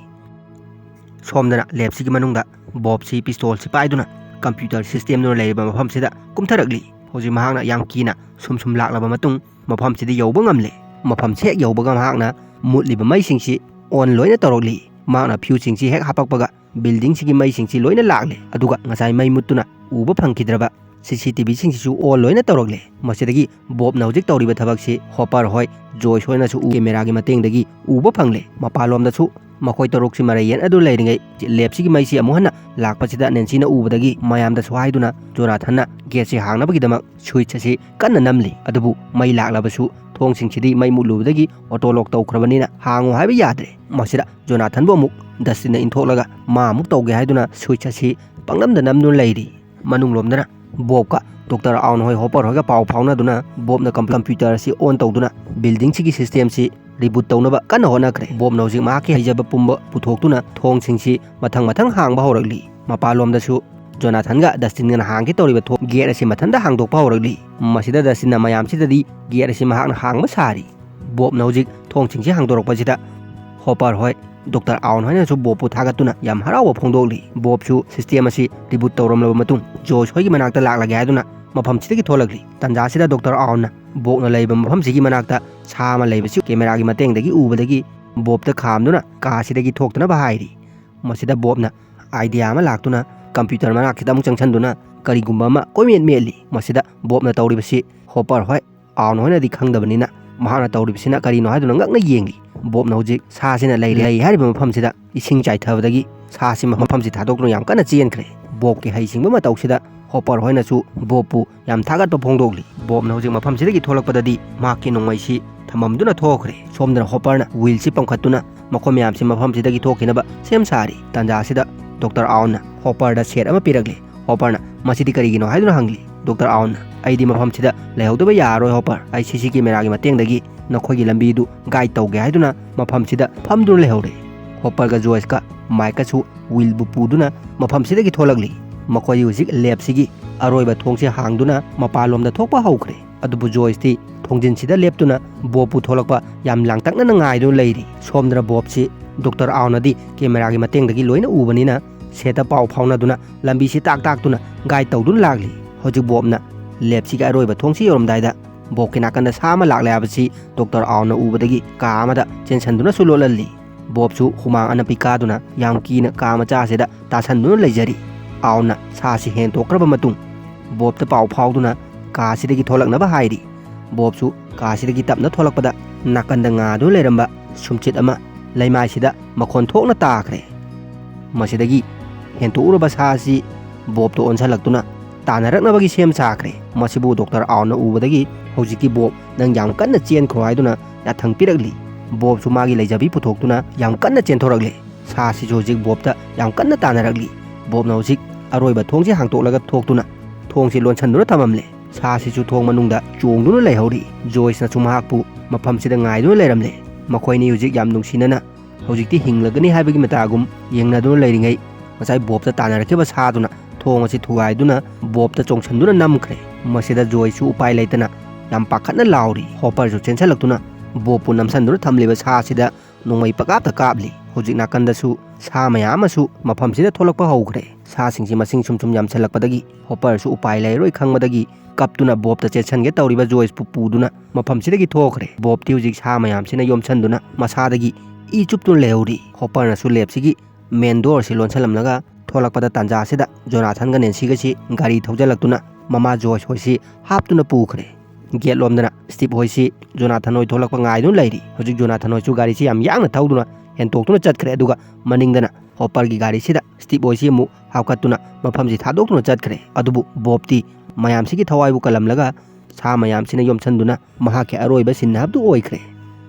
ꯁꯣꯝꯗꯅ ꯂꯦꯞꯁꯤꯒꯤ ꯃꯅꯨꯡꯗ ꯕꯣꯕꯁꯤ ꯄꯤꯁꯇꯣꯜꯁꯤ ꯄꯥꯏꯗꯨꯅ ꯀꯝꯄ꯭ꯌꯨꯇꯔ ꯁꯤꯁꯇꯦꯝꯗꯨꯅ ꯂꯩꯔꯤꯕ ꯃꯐꯝꯁꯤꯗ ꯀꯨꯝꯊꯔꯛꯂꯤ꯫ ꯍꯧꯖꯤꯛ ꯃꯍꯥꯛꯅ ꯌꯥꯝ ꯀꯤꯅ ꯁꯨꯝ ꯁꯨꯝ ꯂꯥꯛꯂꯕ ꯃꯇꯨꯡ ꯃꯐꯝꯁꯤꯗ ꯌꯧꯕ ꯉꯝꯂꯦ꯫ ꯃꯐꯝꯁꯤ ꯍꯦꯛ ꯌꯧꯕꯒ ꯃꯍꯥꯛꯅ ꯃꯨꯠꯂꯤꯕ ꯃꯩꯁꯤꯡꯁꯤ ꯑꯣꯟ ꯂꯣꯏꯅ ꯇꯧꯔꯛꯂꯤ꯫ ꯃꯍꯥꯛꯅ ꯐ꯭ꯌꯨꯁꯁꯤꯡꯁꯤ ꯍꯦꯛ ꯍꯥꯞꯄꯛꯄꯒ ꯕꯤꯜꯗꯤꯡꯁꯤꯒꯤ ꯃꯩꯁꯤꯡꯁꯤ ꯂꯣꯏꯅ ꯂꯥꯛꯂꯦ꯫ ꯑꯗꯨꯒ ꯉꯁꯥꯏ ꯃꯩ ꯃꯨꯠꯇꯨꯅ ꯎꯕ ꯐꯪꯈꯤꯗ꯭ꯔꯕ ꯁꯤ ꯁꯤ ꯇꯤ ꯚꯤꯁꯤꯡꯁꯤꯁꯨ ꯑꯣꯟ ꯂꯣꯏꯅ ꯇꯧꯔꯛꯂꯦ꯫ ꯃꯁꯤꯗꯒꯤ ꯕꯣꯕꯅ ꯍꯧꯖꯤꯛ ꯇꯧꯔꯤꯕ ꯊꯕꯛꯁꯤ ꯍꯣꯄꯔ ꯍꯣꯏ, ꯖꯣꯏꯁ ꯍꯣꯏꯅꯁꯨ ꯎ ꯀꯦꯃꯦꯔꯥꯒꯤ ꯃꯇꯦꯡꯗꯒꯤ ꯎꯕ ꯐꯪꯂꯦ꯫ ꯃꯄꯥꯟꯂꯣꯝꯗꯁꯨ ꯃꯈꯣꯏ ꯇꯔꯨꯛꯁꯤ ꯃꯔꯩ ꯌꯦꯠꯅꯗꯨꯅ ꯂꯩꯔꯤꯉꯩ ꯂꯦꯞꯁꯤꯒꯤ ꯃꯩꯁꯤ ꯑꯃꯨꯛ ꯍꯟꯅ ꯂꯥꯛꯄꯁꯤꯗ ꯅꯦꯟꯁꯤꯅ ꯎꯕꯗꯒꯤ ꯃꯌꯥꯝꯗꯁꯨ ꯍꯥꯏꯗꯨꯅ ꯖꯣꯅꯥꯊꯟꯅ ꯒꯦꯠꯁꯤ ꯍꯥꯡꯅꯕꯒꯤꯗꯃꯛ ꯁ꯭ꯋꯤꯠꯆ ꯑꯁꯤ ꯀꯟꯅ ꯅꯝꯂꯤ꯫ ꯑꯗꯨꯕꯨ ꯃꯩ ꯂꯥꯛꯂꯕꯁꯨ ꯊꯣꯡꯁꯤꯡꯁꯤꯗꯤ ꯃꯩ ꯃꯨꯠꯂꯨꯕꯗꯒꯤ ꯑꯣꯇꯣ ꯂꯣꯛ ꯇꯧꯈ꯭ꯔꯕꯅꯤꯅ ꯍꯥꯡꯉꯨ ꯍꯥꯏꯕ ꯌꯥꯗ꯭ꯔꯦ꯫ ꯃꯁꯤꯗ ꯖꯣꯅꯥꯊꯟꯕꯨ ꯑꯃꯨꯛ ꯗꯁꯇꯤꯟꯅ ꯏꯟꯊꯣꯛꯂꯒ ꯃꯥ ꯑꯃꯨꯛ ꯇꯧꯒꯦ ꯍꯥꯏꯗꯨꯅ ꯁ꯭ꯋꯤꯠꯆ ꯑꯁꯤ ꯄꯪꯅꯝꯗ ꯅꯝꯗꯨꯅ ꯂꯩꯔꯤ꯫ ꯃꯅꯨꯡꯂꯣꯝꯗꯅ ꯕꯣꯕꯀ ꯗꯣꯛꯇꯔ ꯑꯥꯎꯟ ꯍꯣꯏ ꯍꯣꯄꯔ ꯍꯣꯏꯒ ꯄꯥꯎ ꯐꯥꯎꯅꯗꯨꯅ ꯕꯣꯕꯅ ꯀꯝ-, ꯀꯝꯄ꯭ꯌꯨꯇꯔ ꯑꯁꯤ ꯑꯣꯟ ꯇꯧꯗꯨꯅ ꯕꯤꯜꯗꯤꯡꯁꯤꯒꯤ ꯁꯤꯁꯇꯦꯝꯁꯤ ꯔꯤꯕꯨꯠ ꯇꯧꯅꯕ ꯀꯟꯅ ꯍꯣꯠꯅꯈ꯭ꯔꯦ꯫ ꯕꯣꯕꯅ ꯍꯧꯖꯤꯛ ꯃꯍꯥꯛꯀꯤ ꯍꯩꯖꯕ ꯄꯨꯝꯕ ꯄꯨꯊꯣꯛꯇꯨꯅ ꯊꯣꯡꯁꯤꯡꯁꯤ ꯃꯊꯪ ꯃꯊꯪ ꯍꯥꯡꯕ ꯍꯧꯔꯛꯂꯤ꯫ ꯃꯄꯥꯟꯂꯣꯝꯗꯁꯨ ꯖꯣꯅꯥꯊꯟꯒ ꯗꯁꯇꯤꯟꯒꯅ ꯍꯥꯡꯒꯦ ꯇꯧꯔꯤꯕ ꯊꯣꯡ ꯒꯦꯠ ꯑꯁꯤ ꯃꯊꯟꯇ ꯍꯥꯡꯗꯣꯛꯄ ꯍꯧꯔꯛꯂꯤ꯫ ꯃꯁꯤꯗ ꯗꯁꯇꯤꯟꯅ ꯃꯌꯥꯝꯁꯤꯗꯗꯤ ꯒꯦꯠ ꯑꯁꯤ ꯃꯍꯥꯛꯅ ꯍꯥꯡꯕ ꯁꯥꯔꯤ꯫ ꯕꯣꯕꯅ ꯍꯧꯖꯤꯛ ꯊꯣꯡꯁꯤꯡꯁꯤ ꯍꯥꯡꯗꯣꯔꯛꯄꯁꯤꯗ ꯍꯣꯄꯔ ꯍꯣꯏ, ꯗꯣꯛꯇꯔ ꯑꯥꯎꯟ ꯍꯣꯏꯅꯁꯨ ꯕꯣꯕꯄꯨ ꯊꯥꯒꯠꯇꯨꯅ ꯌꯥꯝ ꯍꯔꯥꯎꯕ ꯐꯣꯡꯗꯣꯛꯂꯤ꯫ ꯕꯣꯕꯁꯨ ꯁꯤꯁꯇꯦꯝ ꯑꯁꯤ ꯔꯤꯕꯨꯠ ꯇꯧꯔꯝꯂꯕ ꯃꯇꯨꯡ ꯖꯣꯏꯁ ꯍꯣꯏꯒꯤ ꯃꯅꯥꯛꯇ ꯂꯥꯛꯂꯒꯦ ꯍꯥꯏꯗꯨꯅ ꯃꯐꯝꯁꯤꯗꯒꯤ ꯊꯣꯛꯂꯛꯂꯤ꯫ ꯇꯥꯟꯖꯥꯁꯤꯗ ꯗꯣꯛꯇꯔ ꯑꯥꯎꯟꯅ ꯕꯣꯕꯅ ꯂꯩꯕ ꯃꯐꯝꯁꯤꯒꯤ ꯃꯅꯥꯛꯇ ꯁꯥ ꯑꯃ ꯂꯩꯕꯁꯤ ꯀꯦꯃꯦꯔꯥꯒꯤ ꯃꯇꯦꯡꯗꯒꯤ ꯎꯕꯗꯒꯤ ꯕꯣꯕꯇ ꯈꯥꯝꯗꯨꯅ ꯀꯥꯁꯤꯗꯒꯤ ꯊꯣꯛꯇꯅꯕ ꯍꯥꯏꯔꯤ꯫ ꯃꯁꯤꯗ ꯕꯣꯕꯅ ꯑꯥꯏꯗꯤꯌꯥ ꯑꯃ ꯂꯥꯛꯇꯨꯅ ꯀꯝꯄ꯭ꯌꯨꯇꯔ ꯃꯅꯥꯛꯁꯤꯗ ꯑꯃꯨꯛ ꯆꯪꯁꯤꯟꯗꯨꯅ ꯀꯔꯤꯒꯨꯝꯕ ꯑꯃ ꯀꯣꯏꯃꯦꯠ ꯃꯦꯠꯂꯤ꯫ ꯃꯁꯤꯗ ꯕꯣꯕꯅ ꯇꯧꯔꯤꯕꯁꯤ ꯍꯣꯄꯔ ꯍꯣꯏ, ꯑꯥꯎꯟ ꯍꯣꯏꯅꯗꯤ ꯈꯪꯗꯕꯅꯤꯅ ꯃꯍꯥꯛꯅ ꯇꯧꯔꯤꯕꯁꯤꯅ ꯀꯔꯤꯅꯣ ꯍꯥꯏꯗꯨꯅ ꯉꯛꯅ ꯌꯦꯡꯂꯤ꯫ ꯕꯣꯕꯅ ꯍꯧꯖꯤꯛ ꯁꯥꯁꯤꯅ ꯂꯩꯔꯤ, ꯂꯩ ꯍꯥꯏꯔꯤꯕ ꯃꯐꯝꯁꯤꯗ ꯏꯁꯤꯡ ꯆꯥꯏꯊꯕꯗꯒꯤ ꯁꯥꯁꯤ ꯃꯐꯝꯁꯤ ꯊꯥꯗꯣꯛꯇꯨꯅ ꯌꯥꯝ ꯀꯟꯅ ꯆꯦꯟꯈ꯭ꯔꯦ꯫ ꯕꯣꯕꯀꯤ ꯍꯩꯁꯤꯡꯕ ꯃꯇꯧꯁꯤꯗ ꯍꯣꯄꯔ ꯍꯣꯏꯅꯁꯨ ꯕꯣꯕꯄꯨ ꯌꯥꯝ ꯊꯥꯒꯠꯄ ꯐꯣꯡꯗꯣꯛꯂꯤ꯫ ꯕꯣꯕꯅ ꯍꯧꯖꯤꯛ ꯃꯐꯝꯁꯤꯗꯒꯤ ꯊꯣꯛꯂꯛꯄꯗꯗꯤ ꯃꯍꯥꯛꯀꯤ ꯅꯣꯡꯃꯩꯁꯤ ꯊꯝꯃꯝꯗꯨꯅ ꯊꯣꯛꯈ꯭ꯔꯦ꯫ ꯁꯣꯝꯗꯅ ꯍꯣꯄꯔꯅ ꯋꯤꯜꯁꯤ ꯄꯝꯈꯠꯇꯨꯅ ꯃꯈꯣꯏ ꯃꯌꯥꯝꯁꯤ ꯃꯐꯝꯁꯤꯗꯒꯤ ꯊꯣꯛꯈꯤꯅꯕ ꯁꯦꯝ ꯁꯥꯔꯤ꯫ ꯇꯥꯟꯖꯥꯁꯤꯗ ꯗꯣꯛꯇꯔ ꯑꯥꯎꯟꯅ ꯍꯣꯄꯔꯗ ꯁꯦꯠ ꯑꯃ ꯄꯤꯔꯛꯂꯦ꯫ ꯍꯣꯄꯔꯅ ꯃꯁꯤꯗꯤ ꯀꯔꯤꯒꯤꯅꯣ ꯍꯥꯏꯗꯨꯅ ꯍꯪꯂꯤ꯫ ꯗꯣꯛꯇꯔ ꯑꯥꯎꯟꯅ, "ꯑꯩꯗꯤ ꯃꯐꯝꯁꯤꯗ ꯂꯩꯍꯧꯗꯕ ꯌꯥꯔꯔꯣꯏ ꯍꯣꯄꯔ, ꯑꯩ ꯁꯤ ꯁꯤ ꯀꯦꯃꯦꯔꯥꯒꯤ ꯃꯇꯦꯡꯗꯒꯤ ꯅꯈꯣꯏꯒꯤ ꯂꯝꯕꯤꯗꯨ ꯒꯥꯏꯗ ꯇꯧꯒꯦ" ꯍꯥꯏꯗꯨꯅ ꯃꯐꯝꯁꯤꯗ ꯐꯝꯗꯨꯅ ꯂꯩꯍꯧꯔꯦ꯫ ꯍꯣꯄꯔꯒ ꯖꯣꯏꯁꯀ ꯃꯥꯏꯛꯀꯁꯨ ꯋꯤꯜꯕꯨ ꯄꯨꯗꯨꯅ ꯃꯐꯝꯁꯤꯗꯒꯤ ꯊꯣꯛꯂꯛꯂꯤ꯫ ꯃꯈꯣꯏ ꯍꯧꯖꯤꯛ ꯂꯦꯞꯁꯤꯒꯤ ꯑꯔꯣꯏꯕ ꯊꯣꯡꯁꯦ ꯍꯥꯡꯗꯨꯅ ꯃꯄꯥꯟꯂꯣꯝꯗ ꯊꯣꯛꯄ ꯍꯧꯈ꯭ꯔꯦ꯫ ꯑꯗꯨꯕꯨ ꯖꯣꯏꯁꯇꯤ ꯊꯣꯡꯖꯤꯟꯁꯤꯗ ꯂꯦꯞꯇꯨꯅ ꯕꯣꯕꯄꯨ ꯊꯣꯛꯂꯛꯄ ꯌꯥꯝ ꯂꯥꯡꯇꯛꯅꯅ ꯉꯥꯏꯗꯨꯅ ꯂꯩꯔꯤ꯫ ꯁꯣꯝꯗꯅ ꯕꯣꯕꯁꯤ ꯗꯣꯛꯇꯔ ꯑꯥꯎꯅꯗꯤ ꯀꯦꯃꯦꯔꯥꯒꯤ ꯃꯇꯦꯡꯗꯒꯤ ꯂꯣꯏꯅ ꯎꯕꯅꯤꯅ ꯁꯦꯠꯇ ꯄꯥꯎ ꯐꯥꯎꯅꯗꯨꯅ ꯂꯝꯕꯤꯁꯤ ꯇꯥꯛ ꯇꯥꯛꯇꯨꯅ ꯒꯥꯏꯗ ꯇꯧꯗꯨꯅ ꯂꯥꯛꯂꯤ꯫ ꯍꯧꯖꯤꯛ ꯕꯣꯕꯅ ꯂꯦꯞꯁꯤꯒꯤ ꯑꯔꯣꯏꯕ ꯊꯣꯡꯁꯤ ꯌꯧꯔꯝꯗꯥꯏꯗ ꯕꯣꯕꯀꯤ ꯅꯥꯀꯟꯗ ꯁꯥ ꯑꯃ ꯂꯥꯛꯂꯦ ꯍꯥꯏꯕꯁꯤ ꯗꯣꯛꯇꯔ ꯑꯥꯎꯅ ꯎꯕꯗꯒꯤ ꯀꯥ ꯑꯃꯗ ꯆꯦꯟꯁꯟꯗꯨꯅꯁꯨ ꯂꯣꯠꯍꯜꯂꯤ꯫ ꯕꯣꯕꯁꯨ ꯍꯨꯃꯥꯡ ꯑꯅꯞꯄꯤ ꯀꯥꯗꯨꯅ ꯌꯥꯝ ꯀꯤꯅ ꯀꯥ ꯃꯆꯥ ꯑꯁꯤꯗ ꯇꯥꯁꯟꯗꯨꯅ ꯂꯩꯖꯔꯤ꯫ ꯑꯥꯎꯅ ꯁꯥꯁꯤ ꯍꯦꯟꯇꯣꯛꯈ꯭ꯔꯕ ꯃꯇꯨꯡ ꯕꯣꯕꯇ ꯄꯥꯎ ꯐꯥꯎꯗꯨꯅ ꯀꯥ ꯑꯁꯤꯗꯒꯤ ꯊꯣꯛꯂꯛꯅꯕ ꯍꯥꯏꯔꯤ꯫ ꯕꯣꯕꯁꯨ ꯀꯥ ꯑꯁꯤꯗꯒꯤ ꯇꯞꯅ ꯊꯣꯛꯂꯛꯄꯗ ꯅꯥꯀꯟꯗ ꯉꯥꯗꯨꯅ ꯂꯩꯔꯝꯕ ꯁꯨꯝꯆꯤꯠ ꯑꯃ ꯂꯩꯃꯥꯏꯁꯤꯗ ꯃꯈꯣꯟ ꯊꯣꯛꯅ ꯇꯥꯈ꯭ꯔꯦ꯫ ꯃꯁꯤꯗꯒꯤ ꯍꯦꯟꯇꯣꯛꯎꯔꯕ ꯁꯥ ꯑꯁꯤ ꯕꯣꯕꯇ ꯑꯣꯟꯁꯜꯂꯛꯇꯨꯅ ꯇꯥꯟꯅꯔꯛꯅꯕꯒꯤ ꯁꯦꯝ ꯁꯥꯈ꯭ꯔꯦ꯫ ꯃꯁꯤꯕꯨ ꯗꯣꯛꯇꯔ ꯑꯥꯎꯅ ꯎꯕꯗꯒꯤ ꯍꯧꯖꯤꯛꯇꯤ ꯕꯣꯕ ꯅꯪ ꯌꯥꯝ ꯀꯟꯅ ꯆꯦꯟꯈ꯭ꯔꯣ ꯍꯥꯏꯗꯨꯅ ꯌꯥꯊꯪ ꯄꯤꯔꯛꯂꯤ꯫ ꯕꯣꯕꯁꯨ ꯃꯥꯒꯤ ꯂꯩꯖꯕꯤ ꯄꯨꯊꯣꯛꯇꯨꯅ ꯌꯥꯝ ꯀꯟꯅ ꯆꯦꯟꯊꯣꯔꯛꯂꯦ꯫ ꯁꯥꯁꯤꯁꯨ ꯍꯧꯖꯤꯛ ꯕꯣꯕꯇ ꯌꯥꯝ ꯀꯟꯅ ꯇꯥꯟꯅꯔꯛꯂꯤ꯫ ꯕꯣꯕꯅ ꯍꯧꯖꯤꯛ ꯑꯔꯣꯏꯕ ꯊꯣꯡꯁꯦ ꯍꯥꯡꯇꯣꯛꯂꯒ ꯊꯣꯛꯇꯨꯅ ꯊꯣꯡꯁꯤ ꯂꯣꯟꯁꯟꯗꯨꯅ ꯊꯝꯃꯝꯂꯦ꯫ ꯁꯥꯁꯤꯁꯨ ꯊꯣꯡ ꯃꯅꯨꯡꯗ ꯆꯣꯡꯗꯨꯅ ꯂꯩꯍꯧꯔꯤ꯫ ꯖꯣꯏꯁꯅꯁꯨ ꯃꯍꯥꯛꯄꯨ ꯃꯐꯝꯁꯤꯗ ꯉꯥꯏꯗꯨꯅ ꯂꯩꯔꯝꯂꯦ꯫ ꯃꯈꯣꯏꯅꯤ ꯍꯧꯖꯤꯛ ꯌꯥꯝ ꯅꯨꯡꯁꯤꯅꯅ ꯍꯧꯖꯤꯛꯇꯤ ꯍꯤꯡꯂꯒꯅꯤ ꯍꯥꯏꯕꯒꯤ ꯃꯇꯥꯒꯨꯝ ꯌꯦꯡꯅꯗꯨꯅ ꯂꯩꯔꯤꯉꯩ ꯉꯁꯥꯏ ꯕꯣꯕꯇ ꯇꯥꯟꯅꯔꯛꯈꯤꯕ ꯁꯥꯗꯨꯅ ꯊꯣꯡ ꯑꯁꯤ ꯊꯨꯒꯥꯏꯗꯨꯅ ꯕꯣꯕꯇ ꯆꯣꯡꯁꯟꯗꯨꯅ ꯅꯝꯈ꯭ꯔꯦ꯫ ꯃꯁꯤꯗ ꯖꯣꯏꯁꯨ ꯎꯄꯥꯏ ꯂꯩꯇꯅ ꯌꯥꯝ ꯄꯥꯈꯠꯅ ꯂꯥꯎꯔꯤ꯫ ꯍꯣꯄꯔꯁꯨ ꯆꯦꯟꯁꯜꯂꯛꯇꯨꯅ ꯕꯣꯕꯄꯨ ꯅꯝꯁꯟꯗꯨꯅ ꯊꯝꯂꯤꯕ ꯁꯥ ꯑꯁꯤꯗ ꯅꯣꯡꯃꯩ ꯄꯀꯥꯞꯇ ꯀꯥꯞꯂꯤ꯫ ꯍꯧꯖꯤꯛ ꯅꯥꯀꯟꯗꯁꯨ ꯁꯥ ꯃꯌꯥꯝ ꯑꯃꯁꯨ ꯃꯐꯝꯁꯤꯗ ꯊꯣꯛꯂꯛꯄ ꯍꯧꯈ꯭ꯔꯦ꯫ ꯁꯥꯁꯤꯡꯁꯤ ꯃꯁꯤꯡ ꯁꯨꯝ ꯁꯨꯝ ꯌꯥꯝꯁꯜꯂꯛꯄꯗꯒꯤ ꯍꯣꯄꯔꯁꯨ ꯎꯄꯥꯏ ꯂꯩꯔꯔꯣꯏ ꯈꯪꯕꯗꯒꯤ ꯀꯞꯇꯨꯅ ꯕꯣꯕꯇ ꯆꯦꯟꯁꯟꯒꯦ ꯇꯧꯔꯤꯕ ꯖꯣꯏꯁꯄꯨ ꯄꯨꯗꯨꯅ ꯃꯐꯝꯁꯤꯗꯒꯤ ꯊꯣꯛꯈ꯭ꯔꯦ꯫ ꯕꯣꯕꯇꯤ ꯍꯧꯖꯤꯛ ꯁꯥ ꯃꯌꯥꯝꯁꯤꯅ ꯌꯣꯝꯁꯟꯗꯨꯅ ꯃꯁꯥꯗꯒꯤ ꯏ ꯆꯨꯞꯇꯨꯅ ꯂꯩꯍꯧꯔꯤ꯫ ꯍꯣꯄꯔꯅꯁꯨ ꯂꯦꯞꯁꯤꯒꯤ ꯃꯦꯟ ꯗꯣꯔꯁꯤ ꯂꯣꯟꯁꯜꯂꯝꯂꯒ ꯊꯣꯛꯂꯛꯄꯗ ꯇꯥꯟꯖꯥꯁꯤꯗ ꯖꯣꯅꯥꯊꯟꯒ ꯅꯦꯟꯁꯤꯒꯁꯤ ꯒꯥꯔꯤ ꯊꯧꯖꯜꯂꯛꯇꯨꯅ ꯃꯃꯥ ꯖꯣꯏꯁ ꯍꯣꯏꯁꯤ ꯍꯥꯞꯇꯨꯅ ꯄꯨꯈ꯭ꯔꯦ꯫ ꯒꯦꯠ ꯂꯣꯝꯗꯅ ꯁ꯭ꯇꯤꯞ ꯍꯣꯏꯁꯤ ꯖꯣꯅꯥꯊꯟ ꯍꯣꯏ ꯊꯣꯛꯂꯛꯄ ꯉꯥꯏꯗꯨꯅ ꯂꯩꯔꯤ꯫ ꯍꯧꯖꯤꯛ ꯖꯣꯅꯥꯊꯟ ꯍꯣꯏꯁꯨ ꯒꯥꯔꯤꯁꯤ ꯌꯥꯝ ꯌꯥꯡꯅ ꯊꯧꯗꯨꯅ ꯍꯦꯟꯇꯣꯛꯇꯨꯅ ꯆꯠꯈ꯭ꯔꯦ꯫ ꯑꯗꯨꯒ ꯃꯅꯤꯡꯗꯅ ꯍꯣꯄꯔꯒꯤ ꯒꯥꯔꯤꯁꯤꯗ ꯁ꯭ꯇꯤꯞ ꯍꯣꯏꯁꯤ ꯑꯃꯨꯛ ꯍꯥꯞꯀꯠꯇꯨꯅ ꯃꯐꯝꯁꯤ ꯊꯥꯗꯣꯛꯇꯨꯅ ꯆꯠꯈ꯭ꯔꯦ꯫ ꯑꯗꯨꯕꯨ ꯕꯣꯕꯇꯤ ꯃꯌꯥꯝꯁꯤꯒꯤ ꯊꯋꯥꯏꯕꯨ ꯀꯜꯂꯝꯂꯒ ꯁꯥ ꯃꯌꯥꯝꯁꯤꯅ ꯌꯣꯝꯁꯟꯗꯨꯅ ꯃꯍꯥꯛꯀꯤ ꯑꯔꯣꯏꯕ ꯁꯤꯟ ꯍꯥꯏꯕꯗꯨ ꯑꯣꯏꯈ꯭ꯔꯦ꯫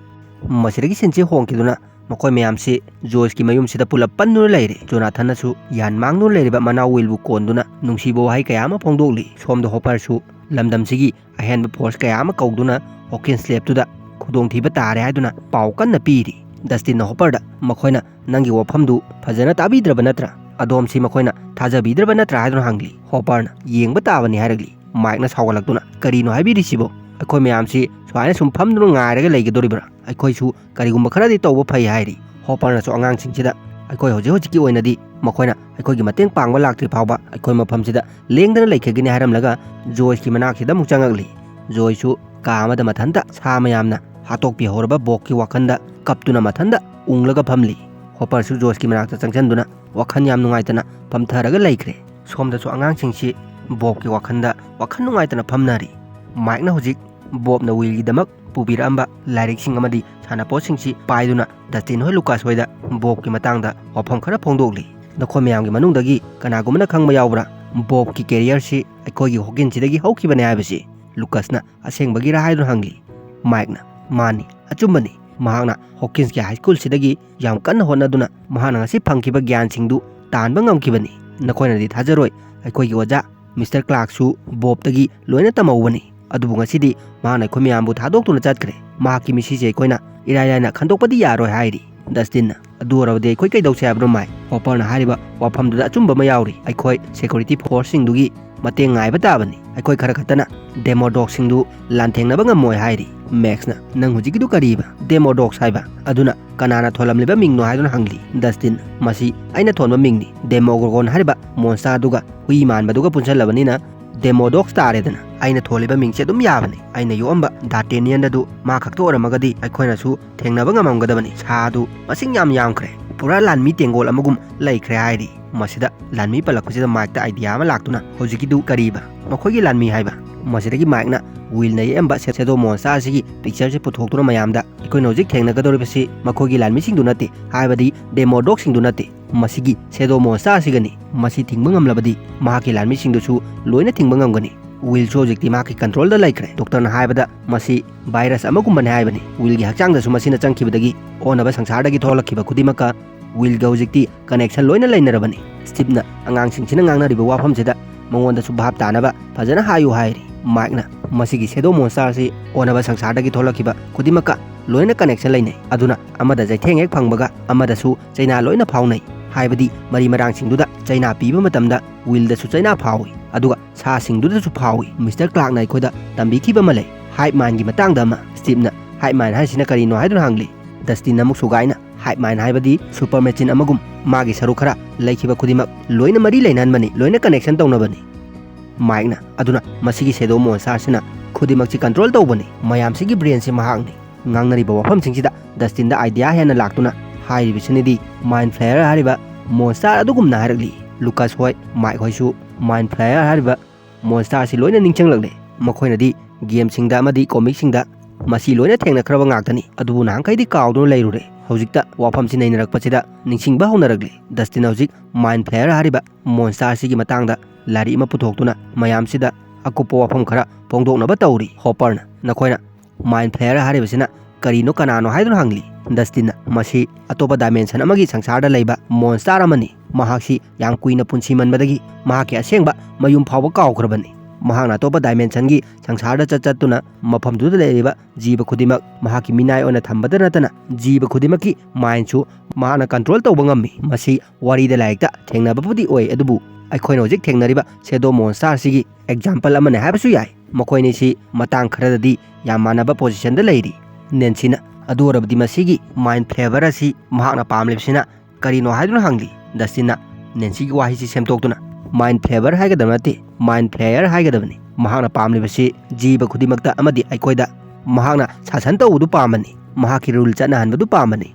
ꯃꯁꯤꯗꯒꯤ ꯁꯤꯟꯁꯤ ꯍꯣꯡꯈꯤꯗꯨꯅ ꯃꯈꯣꯏ ꯃꯌꯥꯝꯁꯤ ꯖꯣꯏꯁꯀꯤ ꯃꯌꯨꯝꯁꯤꯗ ꯄꯨꯂꯞ ꯄꯟꯗꯨꯅ ꯂꯩꯔꯦ꯫ ꯖꯣꯅꯥꯊꯟꯅꯁꯨ ꯌꯥꯟ ꯃꯥꯡꯗꯨꯅ ꯂꯩꯔꯤꯕ ꯃꯅꯥꯎ ꯋꯤꯜꯕꯨ ꯀꯣꯟꯗꯨꯅ ꯅꯨꯡꯁꯤꯕ ꯋꯥꯍꯩ ꯀꯌꯥ ꯑꯃ ꯐꯣꯡꯗꯣꯛꯂꯤ꯫ ꯁꯣꯝꯗ ꯍꯣꯄꯔꯁꯨ ꯂꯝꯗꯝꯁꯤꯒꯤ ꯑꯍꯦꯟꯕ ꯐꯣꯔꯁ ꯀꯌꯥ ꯑꯃ ꯀꯧꯗꯨꯅ ꯍꯣꯀꯤꯟꯁ ꯂꯦꯞꯇꯨꯗ ꯈꯨꯗꯣꯡꯊꯤꯕ ꯇꯥꯔꯦ ꯍꯥꯏꯗꯨꯅ ꯄꯥꯎ ꯀꯟꯅ ꯄꯤꯔꯤ꯫ ꯗꯁꯇꯤꯟꯅ ꯍꯣꯄꯔꯗ ꯃꯈꯣꯏꯅ ꯅꯪꯒꯤ ꯋꯥꯐꯝꯗꯨ ꯐꯖꯅ ꯇꯥꯕꯤꯗ꯭ꯔꯕ ꯅꯠꯇ꯭ꯔꯥ? ꯑꯗꯣꯝꯁꯤ ꯃꯈꯣꯏꯅ ꯊꯥꯖꯕꯤꯗ꯭ꯔꯕ ꯅꯠꯇ꯭ꯔꯥ ꯍꯥꯏꯗꯨꯅ ꯍꯪꯂꯤ꯫ ꯍꯣꯄꯔꯅ ꯌꯦꯡꯕ ꯇꯥꯕꯅꯤ ꯍꯥꯏꯔꯛꯂꯤ꯫ ꯃꯥꯏꯛꯅ ꯁꯥꯎꯒꯠꯂꯛꯇꯨꯅ ꯀꯔꯤꯅꯣ ꯍꯥꯏꯕꯤꯔꯤꯁꯤꯕꯣ? ꯑꯩꯈꯣꯏ ꯃꯌꯥꯝꯁꯤ ꯁꯨꯃꯥꯏꯅ ꯁꯨꯝ ꯐꯝꯗꯨꯅ ꯉꯥꯏꯔꯒ ꯂꯩꯒꯗꯧꯔꯤꯕ꯭ꯔꯥ? ꯑꯩꯈꯣꯏꯁꯨ ꯀꯔꯤꯒꯨꯝꯕ ꯈꯔꯗꯤ ꯇꯧꯕ ꯐꯩ ꯍꯥꯏꯔꯤ꯫ ꯍꯣꯄꯔꯅꯁꯨ ꯑꯉꯥꯡꯁꯤꯡꯁꯤꯗ, "ꯑꯩꯈꯣꯏ ꯍꯧꯖꯤꯛ ꯍꯧꯖꯤꯛꯀꯤ ꯑꯣꯏꯅꯗꯤ ꯃꯈꯣꯏꯅ ꯑꯩꯈꯣꯏꯒꯤ ꯃꯇꯦꯡ ꯄꯥꯡꯕ ꯂꯥꯛꯇ꯭ꯔꯤ ꯐꯥꯎꯕ ꯑꯩꯈꯣꯏ ꯃꯐꯝꯁꯤꯗ ꯂꯦꯡꯗꯅ ꯂꯩꯈꯤꯒꯅꯤ" ꯍꯥꯏꯔꯝꯂꯒ ꯖꯣꯏꯁꯀꯤ ꯃꯅꯥꯛꯁꯤꯗ ꯑꯃꯨꯛ ꯆꯪꯉꯛꯂꯤ꯫ ꯖꯣꯏꯁꯨ ꯀꯥ ꯑꯃꯗ ꯃꯊꯟꯇ ꯁꯥ ꯃꯌꯥꯝꯅ ꯍꯥꯠꯇꯣꯛꯄꯤꯍꯧꯔꯕ ꯕꯣꯕꯀꯤ ꯋꯥꯈꯜꯗ ꯀꯞꯇꯨꯅ ꯃꯊꯟꯇ ꯎꯪꯂꯒ ꯐꯝꯂꯤ꯫ ꯍꯣꯄꯔꯁꯨ ꯖꯣꯏꯁꯀꯤ ꯃꯅꯥꯛꯇ ꯆꯪꯁꯤꯟꯗꯨꯅ ꯋꯥꯈꯜ ꯌꯥꯝ ꯅꯨꯡꯉꯥꯏꯇꯅ ꯐꯝꯊꯔꯒ ꯂꯩꯈ꯭ꯔꯦ꯫ ꯁꯣꯝꯗꯁꯨ ꯑꯉꯥꯡꯁꯤꯡꯁꯤ ꯕꯣꯕꯀꯤ ꯋꯥꯈꯜꯗ ꯋꯥꯈꯜ ꯅꯨꯡꯉꯥꯏꯇꯅ ꯐꯝꯅꯔꯤ꯫ ꯃꯥꯏꯛꯅ ꯍꯧꯖꯤꯛ ꯕꯣꯕꯅ ꯋꯤꯜꯒꯤꯗꯃꯛ ꯄꯨꯕꯤꯔꯛꯑꯝꯕ ꯂꯥꯏꯔꯤꯛꯁꯤꯡ ꯑꯃꯗꯤ ꯁꯥꯟꯅꯄꯣꯠꯁꯤꯡꯁꯤ ꯄꯥꯏꯗꯨꯅ ꯗꯁꯇꯤꯟ ꯍꯣꯏ ꯂꯨꯀꯥꯁ ꯍꯣꯏꯗ ꯕꯣꯕꯀꯤ ꯃꯇꯥꯡꯗ ꯋꯥꯐꯝ ꯈꯔ ꯐꯣꯡꯗꯣꯛꯂꯤ꯫ "ꯅꯈꯣꯏ ꯃꯌꯥꯝꯒꯤ ꯃꯅꯨꯡꯗꯒꯤ ꯀꯅꯥꯒꯨꯝꯕꯅ ꯈꯪꯕ ꯌꯥꯎꯕ꯭ꯔꯥ? ꯕꯣꯕꯀꯤ ꯀꯦꯔꯤꯌꯔꯁꯤ ꯑꯩꯈꯣꯏꯒꯤ ꯍꯣꯀꯤꯟꯁꯤꯗꯒꯤ ꯍꯧꯈꯤꯕꯅꯦ ꯍꯥꯏꯕꯁꯤ ꯂꯨꯀꯥꯁꯅ ꯑꯁꯦꯡꯕꯒꯤꯔꯥ?" ꯍꯥꯏꯗꯨꯅ ꯍꯪꯂꯤ꯫ ꯃꯥꯏꯛꯅ, "ꯃꯥꯅꯤ, ꯑꯆꯨꯝꯕꯅꯤ꯫ ꯃꯍꯥꯛꯅ ꯍꯣꯀꯤꯟꯁꯀꯤ ꯍꯥꯏ ꯁ꯭ꯀꯨꯜꯁꯤꯗꯒꯤ ꯌꯥꯝ ꯀꯟꯅ ꯍꯣꯠꯅꯗꯨꯅ ꯃꯍꯥꯛꯅ ꯉꯁꯤ ꯐꯪꯈꯤꯕ ꯒ꯭ꯌꯥꯟꯁꯤꯡꯗꯨ ꯇꯥꯟꯕ ꯉꯝꯈꯤꯕꯅꯤ꯫ ꯅꯈꯣꯏꯅꯗꯤ ꯊꯥꯖꯔꯣꯏ, ꯑꯩꯈꯣꯏꯒꯤ ꯑꯣꯖꯥ ꯃꯤꯁꯇꯔ ꯀ꯭ꯂꯥꯔꯛꯁꯨ ꯕꯣꯕꯇꯒꯤ ꯂꯣꯏꯅ ꯇꯝꯍꯧꯕꯅꯤ꯫ ꯑꯗꯨꯕꯨ ꯉꯁꯤꯗꯤ ꯃꯍꯥꯛꯅ ꯑꯩꯈꯣꯏ ꯃꯌꯥꯝꯕꯨ ꯊꯥꯗꯣꯛꯇꯨꯅ ꯆꯠꯈ꯭ꯔꯦ꯫ ꯃꯍꯥꯛꯀꯤ ꯃꯤꯁꯤꯁꯦ ꯑꯩꯈꯣꯏꯅ ꯏꯔꯥꯏ ꯂꯥꯏꯅ ꯈꯟꯗꯣꯛꯄꯗꯤ ꯌꯥꯔꯣꯏ" ꯍꯥꯏꯔꯤ꯫ ꯗꯁꯇꯤꯟꯅ, "ꯑꯗꯨ ꯑꯣꯏꯔꯕꯗꯤ ꯑꯩꯈꯣꯏ ꯀꯩꯗꯧꯁꯦ ꯍꯥꯏꯕꯅꯣ, ꯃꯥꯏꯛ?" ꯍꯣꯄꯔꯅ ꯍꯥꯏꯔꯤꯕ ꯋꯥꯐꯝꯗꯨꯗ ꯑꯆꯨꯝꯕ ꯑꯃ ꯌꯥꯎꯔꯤ꯫ "ꯑꯩꯈꯣꯏ ꯁꯦꯀ꯭ꯌꯨꯔꯤꯇꯤ ꯐꯣꯔꯁꯁꯤꯡꯗꯨꯒꯤ ꯃꯇꯦꯡ ꯉꯥꯏꯕ ꯇꯥꯕꯅꯤ꯫ ꯑꯩꯈꯣꯏ ꯈꯔ ꯈꯛꯇꯅ ꯗꯦꯃꯣꯗꯣꯛꯁꯤꯡꯗꯨ ꯂꯥꯟꯊꯦꯡꯅꯕ ꯉꯝꯃꯣꯏ" ꯍꯥꯏꯔꯤ꯫ ꯃꯦꯛꯁꯅ, "ꯅꯪ ꯍꯧꯖꯤꯛꯀꯤꯗꯨ ꯀꯔꯤꯕ? ꯗꯦꯃꯣꯗꯣꯛꯁ ꯍꯥꯏꯕ? ꯑꯗꯨꯅ ꯀꯅꯥꯅ ꯊꯣꯜꯂꯝꯂꯤꯕ ꯃꯤꯡꯅꯣ?" ꯍꯥꯏꯗꯨꯅ ꯍꯪꯂꯤ꯫ ꯗꯁꯇꯤꯟ, "ꯃꯁꯤ ꯑꯩꯅ ꯊꯣꯟꯕ ꯃꯤꯡꯅꯤ꯫ ꯗꯦꯃꯣꯒꯣꯔꯒꯣꯟ ꯍꯥꯏꯔꯤꯕ ꯃꯣꯟꯁꯇꯔꯗꯨꯒ ꯍꯨꯏ ꯃꯥꯟꯕꯗꯨꯒ ꯄꯨꯟꯁꯤꯜꯂꯕꯅꯤꯅ ꯗꯦꯃꯣꯗꯣꯛꯁ ꯇꯥꯔꯦꯗꯅ꯫ ꯑꯩꯅ ꯊꯣꯜꯂꯤꯕ ꯃꯤꯡꯁꯦ ꯑꯗꯨꯝ ꯌꯥꯕꯅꯤ꯫ ꯑꯩꯅ ꯌꯣꯛꯑꯝꯕ ꯗꯥꯔꯇꯦꯅꯤꯌꯟ ꯑꯗꯨ ꯃꯥ ꯈꯛꯇ ꯑꯣꯏꯔꯝꯃꯒꯗꯤ ꯑꯩꯈꯣꯏꯅꯁꯨ ꯊꯦꯡꯅꯕ ꯉꯝꯃꯝꯒꯗꯕꯅꯤ꯫ ꯁꯥ ꯑꯗꯨ ꯃꯁꯤꯡ ꯌꯥꯝ ꯌꯥꯝꯈ꯭ꯔꯦ꯫ ꯄꯨꯔꯥ ꯂꯥꯟꯃꯤ ꯇꯦꯡꯒꯣꯜ ꯑꯃꯒꯨꯝ ꯂꯩꯈ꯭ꯔꯦ" ꯍꯥꯏꯔꯤ꯫ ꯃꯁꯤꯗ ꯂꯥꯟꯃꯤ ꯄꯜꯂꯛꯄꯁꯤꯗ ꯃꯥꯏꯛꯇ ꯑꯥꯏꯗꯤꯌꯥ ꯑꯃ ꯂꯥꯛꯇꯨꯅ, "ꯍꯧꯖꯤꯛꯀꯤꯗꯨ ꯀꯔꯤꯕ? ꯃꯈꯣꯏꯒꯤ ꯂꯥꯟꯃꯤ ꯍꯥꯏꯕ?" ꯃꯁꯤꯗꯒꯤ ꯃꯥꯏꯛꯅ ꯋꯤꯜꯅ ꯌꯦꯛꯑꯝꯕ ꯁꯦ-, ꯁꯦꯗꯣ ꯃꯣꯟꯁꯇꯔ ꯑꯁꯤꯒꯤ ꯄꯤꯛꯆꯔꯁꯤ ꯄꯨꯊꯣꯛꯇꯨꯅ ꯃꯌꯥꯝꯗ, "ꯑꯩꯈꯣꯏꯅ ꯍꯧꯖꯤꯛ ꯊꯦꯡꯅꯒꯗꯧꯔꯤꯕꯁꯤ ꯃꯈꯣꯏꯒꯤ ꯂꯥꯟꯃꯤꯁꯤꯡꯗꯨ ꯅꯠꯇꯦ, ꯍꯥꯏꯕꯗꯤ ꯗꯦꯃꯣꯗꯣꯛꯁꯤꯡꯗꯨ ꯅꯠꯇꯦ꯫ ꯃꯁꯤꯒꯤ ꯁꯦꯗꯣ ꯃꯣꯟꯁꯇꯔ ꯑꯁꯤꯒꯅꯤ꯫ ꯃꯁꯤ ꯊꯤꯡꯕ ꯉꯝꯂꯕꯗꯤ ꯃꯍꯥꯛꯀꯤ ꯂꯥꯟꯃꯤꯁꯤꯡꯗꯨꯁꯨ ꯂꯣꯏꯅ ꯊꯤꯡꯕ ꯉꯝꯒꯅꯤ꯫ ꯋꯤꯜꯁꯨ ꯍꯧꯖꯤꯛꯇꯤ ꯃꯍꯥꯛꯀꯤ ꯀꯟꯇ꯭ꯔꯣꯜꯗ ꯂꯩꯈ꯭ꯔꯦ꯫ ꯗꯣꯛꯇꯔꯅ ꯍꯥꯏꯕꯗ ꯃꯁꯤ ꯚꯥꯏꯔꯁ ꯑꯃꯒꯨꯝꯕꯅꯤ" ꯍꯥꯏꯕꯅꯤ꯫ ꯋꯤꯜꯒꯤ ꯍꯛꯆꯥꯡꯗꯁꯨ ꯃꯁꯤꯅ ꯆꯪꯈꯤꯕꯗꯒꯤ ꯑꯣꯟꯅꯕ ꯁꯪꯁꯥꯔꯗꯒꯤ ꯊꯣꯛꯂꯛꯈꯤꯕ ꯈꯨꯗꯤꯡꯃꯛꯀ ꯋꯤꯜꯒ ꯍꯧꯖꯤꯛꯇꯤ ꯀꯅꯦꯛꯁꯟ ꯂꯣꯏꯅ ꯂꯩꯅꯔꯕꯅꯤ꯫ ꯁ꯭ꯇꯤꯞꯅ ꯑꯉꯥꯡꯁꯤꯡꯁꯤꯅ ꯉꯥꯡꯅꯔꯤꯕ ꯋꯥꯐꯝꯁꯤꯗ ꯃꯉꯣꯟꯗꯁꯨ ꯚꯥꯞ ꯇꯥꯅꯕ ꯐꯖꯅ ꯍꯥꯏꯌꯨ ꯍꯥꯏꯔꯤ꯫ ꯃꯥꯏꯛꯅ, "ꯃꯁꯤꯒꯤ ꯁꯦꯗꯣ ꯃꯣꯟꯁꯇꯔ ꯑꯁꯤ ꯑꯣꯟꯅꯕ ꯁꯪꯁꯥꯔꯗꯒꯤ ꯊꯣꯛꯂꯛꯈꯤꯕ ꯈꯨꯗꯤꯡꯃꯛꯀ ꯂꯣꯏꯅ ꯀꯅꯦꯛꯁꯟ ꯂꯩꯅꯩ꯫ ꯑꯗꯨꯅ ꯑꯃꯗ ꯆꯩꯊꯦꯡ ꯍꯦꯛ ꯐꯪꯕꯒ ꯑꯃꯗꯁꯨ ꯆꯩꯅꯥ ꯂꯣꯏꯅ ꯐꯥꯎꯅꯩ꯫ ꯍꯥꯏꯕꯗꯤ ꯃꯔꯤ ꯃꯔꯥꯡꯁꯤꯡꯗꯨꯗ ꯆꯩꯅꯥ ꯄꯤꯕ ꯃꯇꯝꯗ ꯋꯤꯜꯗꯁꯨ ꯆꯩꯅꯥ ꯐꯥꯎꯏ, ꯑꯗꯨꯒ ꯁꯥꯁꯤꯡꯗꯨꯗꯁꯨ ꯐꯥꯎꯏ꯫ ꯃꯤꯁꯇꯔ ꯀ꯭ꯂꯥꯔꯛꯅ ꯑꯩꯈꯣꯏꯗ ꯇꯝꯕꯤꯈꯤꯕ ꯑꯃ ꯂꯩ, ꯍꯥꯏꯞ ꯃꯥꯏꯟꯒꯤ ꯃꯇꯥꯡꯗ ꯑꯃ꯫" ꯁ꯭ꯇꯤꯞꯅ, "ꯍꯥꯏꯞ ꯃꯥꯏꯟ ꯍꯥꯏꯁꯤꯅ ꯀꯔꯤꯅꯣ?" ꯍꯥꯏꯗꯨꯅ ꯍꯪꯂꯤ꯫ ꯗꯁꯇꯤꯟ ꯑꯃꯨꯛ ꯁꯨꯒꯥꯏꯅ, Hive Mind ꯍꯥꯏꯕꯗꯤ super machine ꯑꯃꯒꯨꯝ ꯃꯥꯒꯤ ꯁꯔꯨꯛ ꯈꯔ ꯂꯩꯈꯤꯕ ꯈꯨꯗꯤꯡꯃꯛ ꯂꯣꯏꯅ ꯃꯔꯤ ꯂꯩꯅꯍꯟꯕꯅꯤ, ꯂꯣꯏꯅ connection ꯇꯧꯅꯕꯅꯤ꯫ Mike ꯅ ꯑꯗꯨꯅ ꯃꯁꯤꯒꯤ shadow monster ꯁꯤꯅ ꯈꯨꯗꯤꯡꯃꯛꯁꯤ control ꯇꯧꯕꯅꯤ, ꯃꯌꯥꯝꯁꯤꯒꯤ brain ꯁꯤ ꯃꯍꯥꯛꯅꯤ꯫ ꯉꯥꯡꯅꯔꯤꯕ ꯋꯥꯐꯝꯁꯤꯡꯁꯤꯗ Dustin ꯗ idea ꯍꯦꯟꯅ ꯂꯥꯛꯇꯨꯅ ꯍꯥꯏꯔꯤꯕꯁꯤꯅꯗꯤ Mind Flayer ꯍꯥꯏꯔꯤꯕ monster ꯑꯗꯨꯒꯨꯝꯅ ꯍꯥꯏꯔꯛꯂꯤ꯫ Lucas ꯍꯣꯏ, Mike ꯍꯣꯏꯁꯨ Mind Flayer ꯍꯥꯏꯔꯤꯕ monster ꯑꯁꯤ ꯂꯣꯏꯅ ꯅꯤꯡꯁꯤꯡꯂꯛꯂꯦ꯫ ꯃꯈꯣꯏꯅꯗꯤ game ꯁꯤꯡꯗ ꯑꯃꯗꯤ comic ꯁꯤꯡꯗ ꯃꯁꯤ ꯂꯣꯏꯅ ꯊꯦꯡꯅꯈ꯭ꯔꯕ ꯉꯥꯛꯇꯅꯤ, ꯑꯗꯨꯕꯨ ꯅꯍꯥꯟꯈꯩꯗꯤ ꯀꯥꯎꯗꯨꯅ ꯂꯩꯔꯨꯔꯦ꯫ ꯍꯧꯖꯤꯛꯇ ꯋꯥꯐꯝꯁꯤ ꯅꯩꯅꯔꯛꯄꯁꯤꯗ ꯅꯤꯡꯁꯤꯡꯕ ꯍꯧꯅꯔꯛꯂꯦ꯫ Dustin ꯅ ꯍꯧꯖꯤꯛ Mind Flayer ꯍꯥꯏꯔꯤꯕ monster ꯑꯁꯤꯒꯤ ꯃꯇꯥꯡꯗ ꯂꯥꯏꯔꯤꯛ ꯑꯃ ꯄꯨꯊꯣꯛꯇꯨꯅ ꯃꯌꯥꯝꯁꯤꯗ ꯑꯀꯨꯞꯄ ꯋꯥꯐꯝ ꯈꯔ ꯐꯣꯡꯗꯣꯛꯅꯕ ꯇꯧꯔꯤ꯫ Hopper ꯅ, "ꯅꯈꯣꯏꯅ Mind Flayer ꯍꯥꯏꯔꯤꯕꯁꯤꯅ ꯀꯔꯤꯅꯣ, ꯀꯅꯥꯅꯣ?" ꯍꯥꯏꯗꯨꯅ ꯍꯪꯂꯤ꯫ Dustin ꯅ, "ꯃꯁꯤ ꯑꯇꯣꯞꯄ dimension ꯑꯃꯒꯤ ꯁꯪꯁꯥꯔꯗ ꯂꯩꯕ monster ꯑꯃꯅꯤ꯫ ꯃꯍꯥꯛꯁꯤ ꯌꯥꯝ ꯀꯨꯏꯅ ꯄꯨꯟꯁꯤꯃꯟꯕꯗꯒꯤ ꯃꯍꯥꯛꯀꯤ ꯑꯁꯦꯡꯕ ꯃꯌꯨꯝ ꯐꯥꯎꯕ ꯀꯥꯎꯈ꯭ꯔꯕꯅꯤ꯫ ꯃꯍꯥꯛꯅ ꯑꯇꯣꯞꯄ dimension ꯒꯤ ꯁꯪꯁꯥꯔꯗ ꯆꯠ ꯆꯠꯇꯨꯅ ꯃꯐꯝꯗꯨꯗ ꯂꯩꯔꯤꯕ ꯖꯤꯕ ꯈꯨꯗꯤꯡꯃꯛ ꯃꯍꯥꯛꯀꯤ ꯃꯤꯅꯥꯏ ꯑꯣꯏꯅ ꯊꯝꯕꯇ ꯅꯠꯇꯅ ꯖꯤꯕ ꯈꯨꯗꯤꯡꯃꯛꯀꯤ mind ꯁꯨ ꯃꯍꯥꯛꯅ control ꯇꯧꯕ ꯉꯝꯃꯤ꯫ ꯃꯁꯤ ꯋꯥꯔꯤꯗ ꯂꯥꯏꯔꯤꯛꯇ ꯊꯦꯡꯅꯕꯕꯨꯗꯤ ꯑꯣꯏ, ꯑꯗꯨꯕꯨ ꯑꯩꯈꯣꯏꯅ ꯍꯧꯖꯤꯛ ꯊꯦꯡꯅꯔꯤꯕ shadow monster ꯁꯤꯒꯤ example ꯑꯃꯅꯤ ꯍꯥꯏꯕꯁꯨ ꯌꯥꯏ꯫ ꯃꯈꯣꯏꯅꯤꯁꯤ ꯃꯇꯥꯡ ꯈꯔꯗꯗꯤ ꯌꯥꯝ ꯃꯥꯟꯅꯕ position ꯗ ꯂꯩꯔꯤ꯫" Nancy ꯅ, "ꯑꯗꯨ ꯑꯣꯏꯔꯕꯗꯤ ꯃꯁꯤꯒꯤ Mind Flayer ꯑꯁꯤ ꯃꯍꯥꯛꯅ ꯄꯥꯝꯂꯤꯕꯁꯤꯅ ꯀꯔꯤꯅꯣ?" ꯍꯥꯏꯗꯨꯅ ꯍꯪꯂꯤ꯫ Dustin ꯅ Nancy ꯒꯤ ꯋꯥꯍꯩꯁꯤ ꯁꯦꯝꯗꯣꯛꯇꯨꯅ, "Mind Flayer ꯍꯥꯏꯒꯗꯕ ꯅꯠꯇꯦ, Mind Flayer ꯍꯥꯏꯒꯗꯕꯅꯤ꯫ ꯃꯍꯥꯛꯅ ꯄꯥꯝꯂꯤꯕꯁꯤ ꯖꯤꯕ ꯈꯨꯗꯤꯡꯃꯛꯇ ꯑꯃꯗꯤ ꯑꯩꯈꯣꯏꯗ ꯃꯍꯥꯛꯅ ꯁꯥꯁꯟ ꯇꯧꯕꯗꯨ ꯄꯥꯝꯕꯅꯤ, ꯃꯍꯥꯛꯀꯤ rule ꯆꯠꯅꯍꯟꯕꯗꯨ ꯄꯥꯝꯕꯅꯤ꯫"